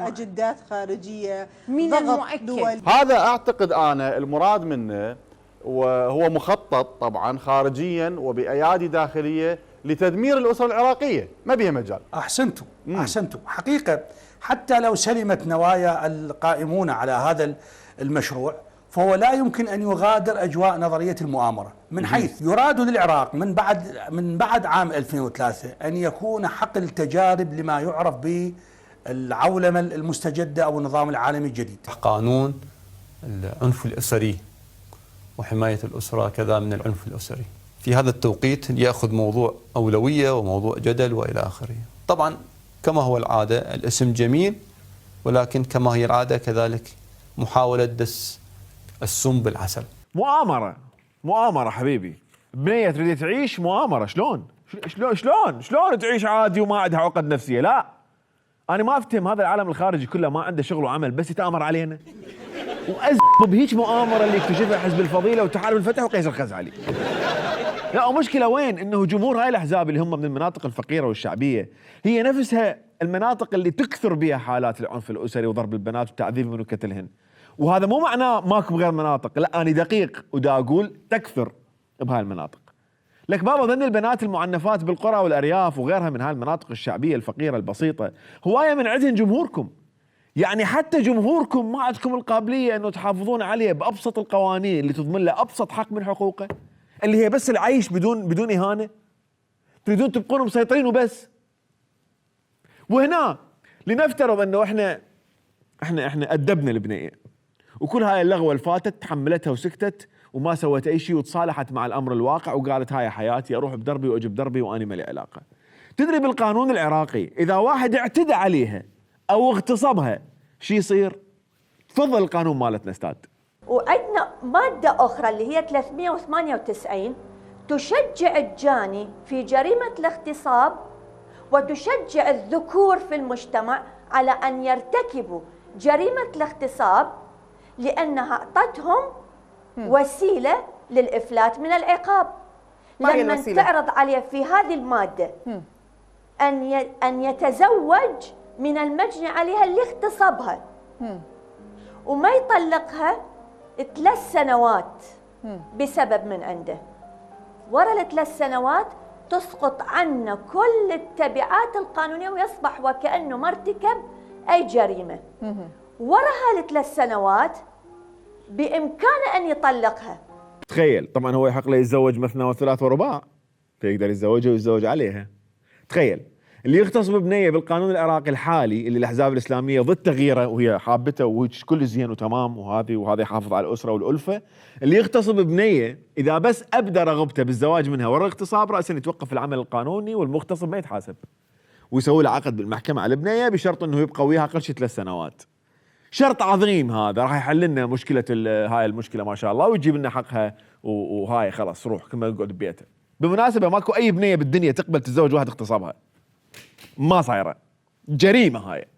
أجندات خارجية من ضغط المؤكد دول؟ هذا أعتقد أنا المراد منه وهو مخطط طبعا خارجيا وبأيادي داخلية لتدمير الأسرة العراقية، ما بيها مجال. أحسنتم أحسنتم حقيقة. حتى لو سلمت نوايا القائمون على هذا المشروع فهو لا يمكن أن يغادر أجواء نظرية المؤامرة، من حيث يراد للعراق من بعد عام 2003 أن يكون حقل تجارب لما يعرف بالعولمة المستجدة أو النظام العالمي الجديد. قانون العنف الأسري وحماية الأسرة كذا من العنف الأسري في هذا التوقيت يأخذ موضوع أولوية وموضوع جدل وإلى آخره. طبعا كما هو العادة الاسم جميل، ولكن كما هي العادة كذلك محاولة دس السم بالعسل. مؤامرة حبيبي، بنية تريد تعيش مؤامرة. شلون تعيش عادي وما عندها عقد نفسية؟ لا أنا ما أفتهم هذا العالم الخارجي كله ما عنده شغل وعمل بس يتآمر علينا بهيج مؤامرة اللي اكتشفها حزب الفضيلة وتحالف الفتح وقيس الخزعلي. لا ومشكلة وين؟ انه جمهور هاي الاحزاب اللي هم من المناطق الفقيرة والشعبية هي نفسها المناطق اللي تكثر بها حالات العنف الاسري وضرب البنات وتعذيبهم وقتلهن. وهذا مو معناه ماكو بغير مناطق، لا انا دقيق ودا اقول تكثر بهاي المناطق. لك بابا ظن البنات المعنفات بالقرى والارياف وغيرها من هاي المناطق الشعبية الفقيرة البسيطة هواية من عندهم جمهوركم. يعني حتى جمهوركم ما عندكم القابلية انه تحافظون عليه بابسط القوانين اللي تضمن له ابسط حق من حقوقه، اللي هي بس العيش بدون إهانة. تريدون تبقون مسيطرين وبس. وهنا لنفترض انه احنا أدبنا البنية وكل هاي اللغوة اللي فاتت تحملتها وسكتت وما سوت اي شيء وتصالحت مع الامر الواقع وقالت هاي حياتي، اروح بدربي واجي بدربي واني ما لي علاقة. تدري بالقانون العراقي اذا واحد اعتدى عليها او اغتصبها شو يصير؟ تفضل القانون مالتنا استاذ. وعندنا مادة أخرى اللي هي 398 تشجع الجاني في جريمة الاغتصاب وتشجع الذكور في المجتمع على أن يرتكبوا جريمة الاغتصاب لأنها أعطتهم وسيلة للإفلات من العقاب. لما تعرض عليه في هذه المادة أن يتزوج من المجني عليها اللي اغتصبها وما يطلقها 3 سنوات بسبب من عنده، ورا ال3 سنوات تسقط عنه كل التبعات القانونية ويصبح وكأنه ما ارتكب أي جريمة. ورا هال3 سنوات بإمكانه أن يطلقها. تخيل طبعا هو يحق له يتزوج مثنى وثلاث ورباع، فيقدر يتزوجها ويتزوج عليها. تخيل اللي يغتصب بنيه بالقانون العراقي الحالي اللي الاحزاب الاسلاميه ضد تغييره وهي حابته وكل زين وتمام وهذه يحافظ على الاسره والالفه، اللي يغتصب بنيه اذا بس ابدى رغبته بالزواج منها ورا الاغتصاب راسا يتوقف العمل القانوني والمغتصب ما يتحاسب، ويسوي له عقد بالمحكمه على البنيه بشرط انه يبقى وياها اقل شيء 3 سنوات. شرط عظيم هذا، راح يحل لنا مشكله هاي المشكله ما شاء الله، ويجيب لنا حقها وهاي خلاص روح كما يقعد ببيته. بالمناسبه ماكو اي بنيه بالدنيا تقبل تتزوج واحد اغتصبها، ما صايره، جريمه هاي.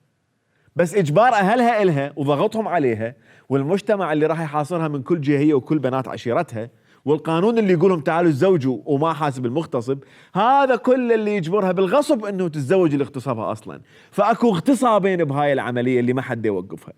بس اجبار اهلها الها وضغطهم عليها والمجتمع اللي راح يحاصرها من كل جهه هي وكل بنات عشيرتها والقانون اللي يقولهم تعالوا تزوجوا وما حاسب المغتصب، هذا كل اللي يجبرها بالغصب انه تتزوج اللي اغتصبها اصلا. فاكو اغتصابين بهاي العمليه اللي ما حد يوقفها.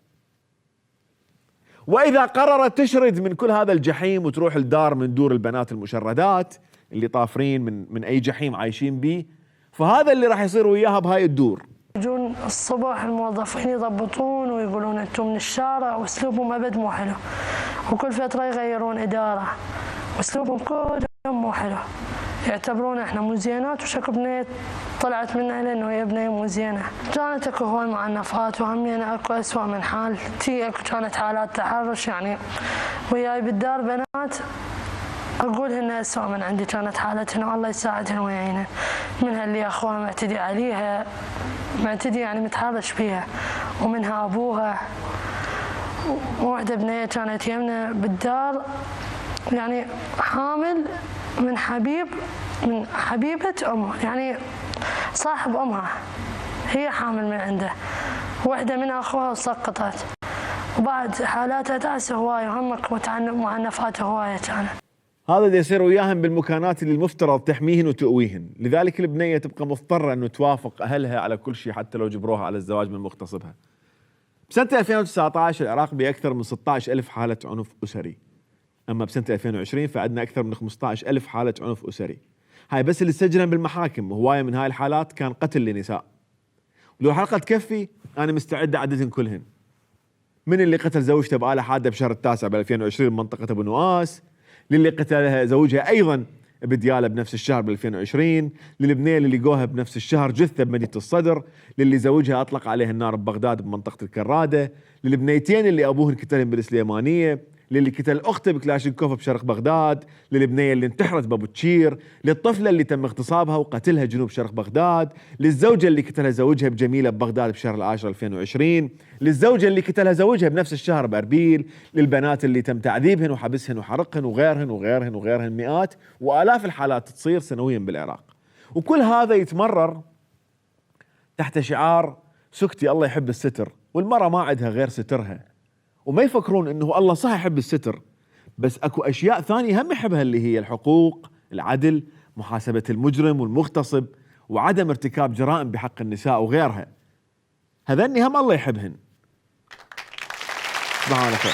واذا قررت تشرد من كل هذا الجحيم وتروح الدار من دور البنات المشردات اللي طافرين من اي جحيم عايشين بيه، فهذا اللي راح يصير وياها بهاي الدور. يجون الصبح الموظفين يضبطون ويقولون انتم من الشارع واسلوبهم ابد مو حلو، وكل فتره يغيرون اداره واسلوبهم كلهم مو حلو، يعتبرون احنا مو زينات وشكو بنيه طلعت من اهله انه هي بنيه مو زينه. كانت اكو هواي معنفات وهمينا اكو اسوء من حالتي، اكو كانت حالات تحرش يعني وياي بالدار بنات اقول هن اسوء من عندي كانت حالتهن والله يساعدهن ويعينهن، منها اللي اخوها معتدي عليها معتدي يعني متحرش بيها، ومنها ابوها، ووحده بنيه كانت يمنا بالدار يعني حامل من حبيبة امها يعني صاحب امها، هي حامل من عنده، وحده من اخوها وسقطت، وبعد حالاتها تعسه هوايه وهمك معنفات هوايه كانت. هذا اللي يصير وياهم بالمكانات اللي المفترض تحميهن وتؤويهن، لذلك البنيه تبقى مضطره انه توافق اهلها على كل شيء حتى لو جبروها على الزواج من مغتصبها. بسنه 2019 العراق باكثر من 16,000 حاله عنف اسري. اما بسنه 2020 فعندنا اكثر من 15,000 حاله عنف اسري. هاي بس اللي سجلن بالمحاكم، وهوايه من هاي الحالات كان قتل لنساء. ولو الحلقه تكفي انا مستعد اعددهن كلهن. من اللي قتل زوجته بآلة حاده بشهر التاسع ب 2020 بمنطقه ابو نواس، للي قتلها زوجها ايضا بدياله بنفس الشهر ب 2020، للبنيه اللي لقوها بنفس الشهر جثه بمدينه الصدر، للي زوجها اطلق عليها النار ببغداد بمنطقه الكراده، للبنيتين اللي ابوهن قتلهم بالسليمانيه، للي قتل اخته بكلاشينكوف بشرق بغداد، للبنيه اللي انتحرت بابو تشير، للطفله اللي تم اغتصابها وقتلها جنوب شرق بغداد، للزوجه اللي قتلها زوجها بجميله ببغداد بشهر العاشر 2020، للزوجه اللي قتلها زوجها بنفس الشهر باربيل، للبنات اللي تم تعذيبهن وحبسهن وحرقهن وغيرهن مئات والاف الحالات تصير سنويا بالعراق. وكل هذا يتمرر تحت شعار سكتي الله يحب الستر، والمرأة ما عندها غير سترها. وما يفكرون انه الله صح يحب الستر، بس اكو اشياء ثانية هم يحبها اللي هي الحقوق، العدل، محاسبة المجرم والمغتصب، وعدم ارتكاب جرائم بحق النساء وغيرها. هذني هم الله يحبهن. صباح الخير.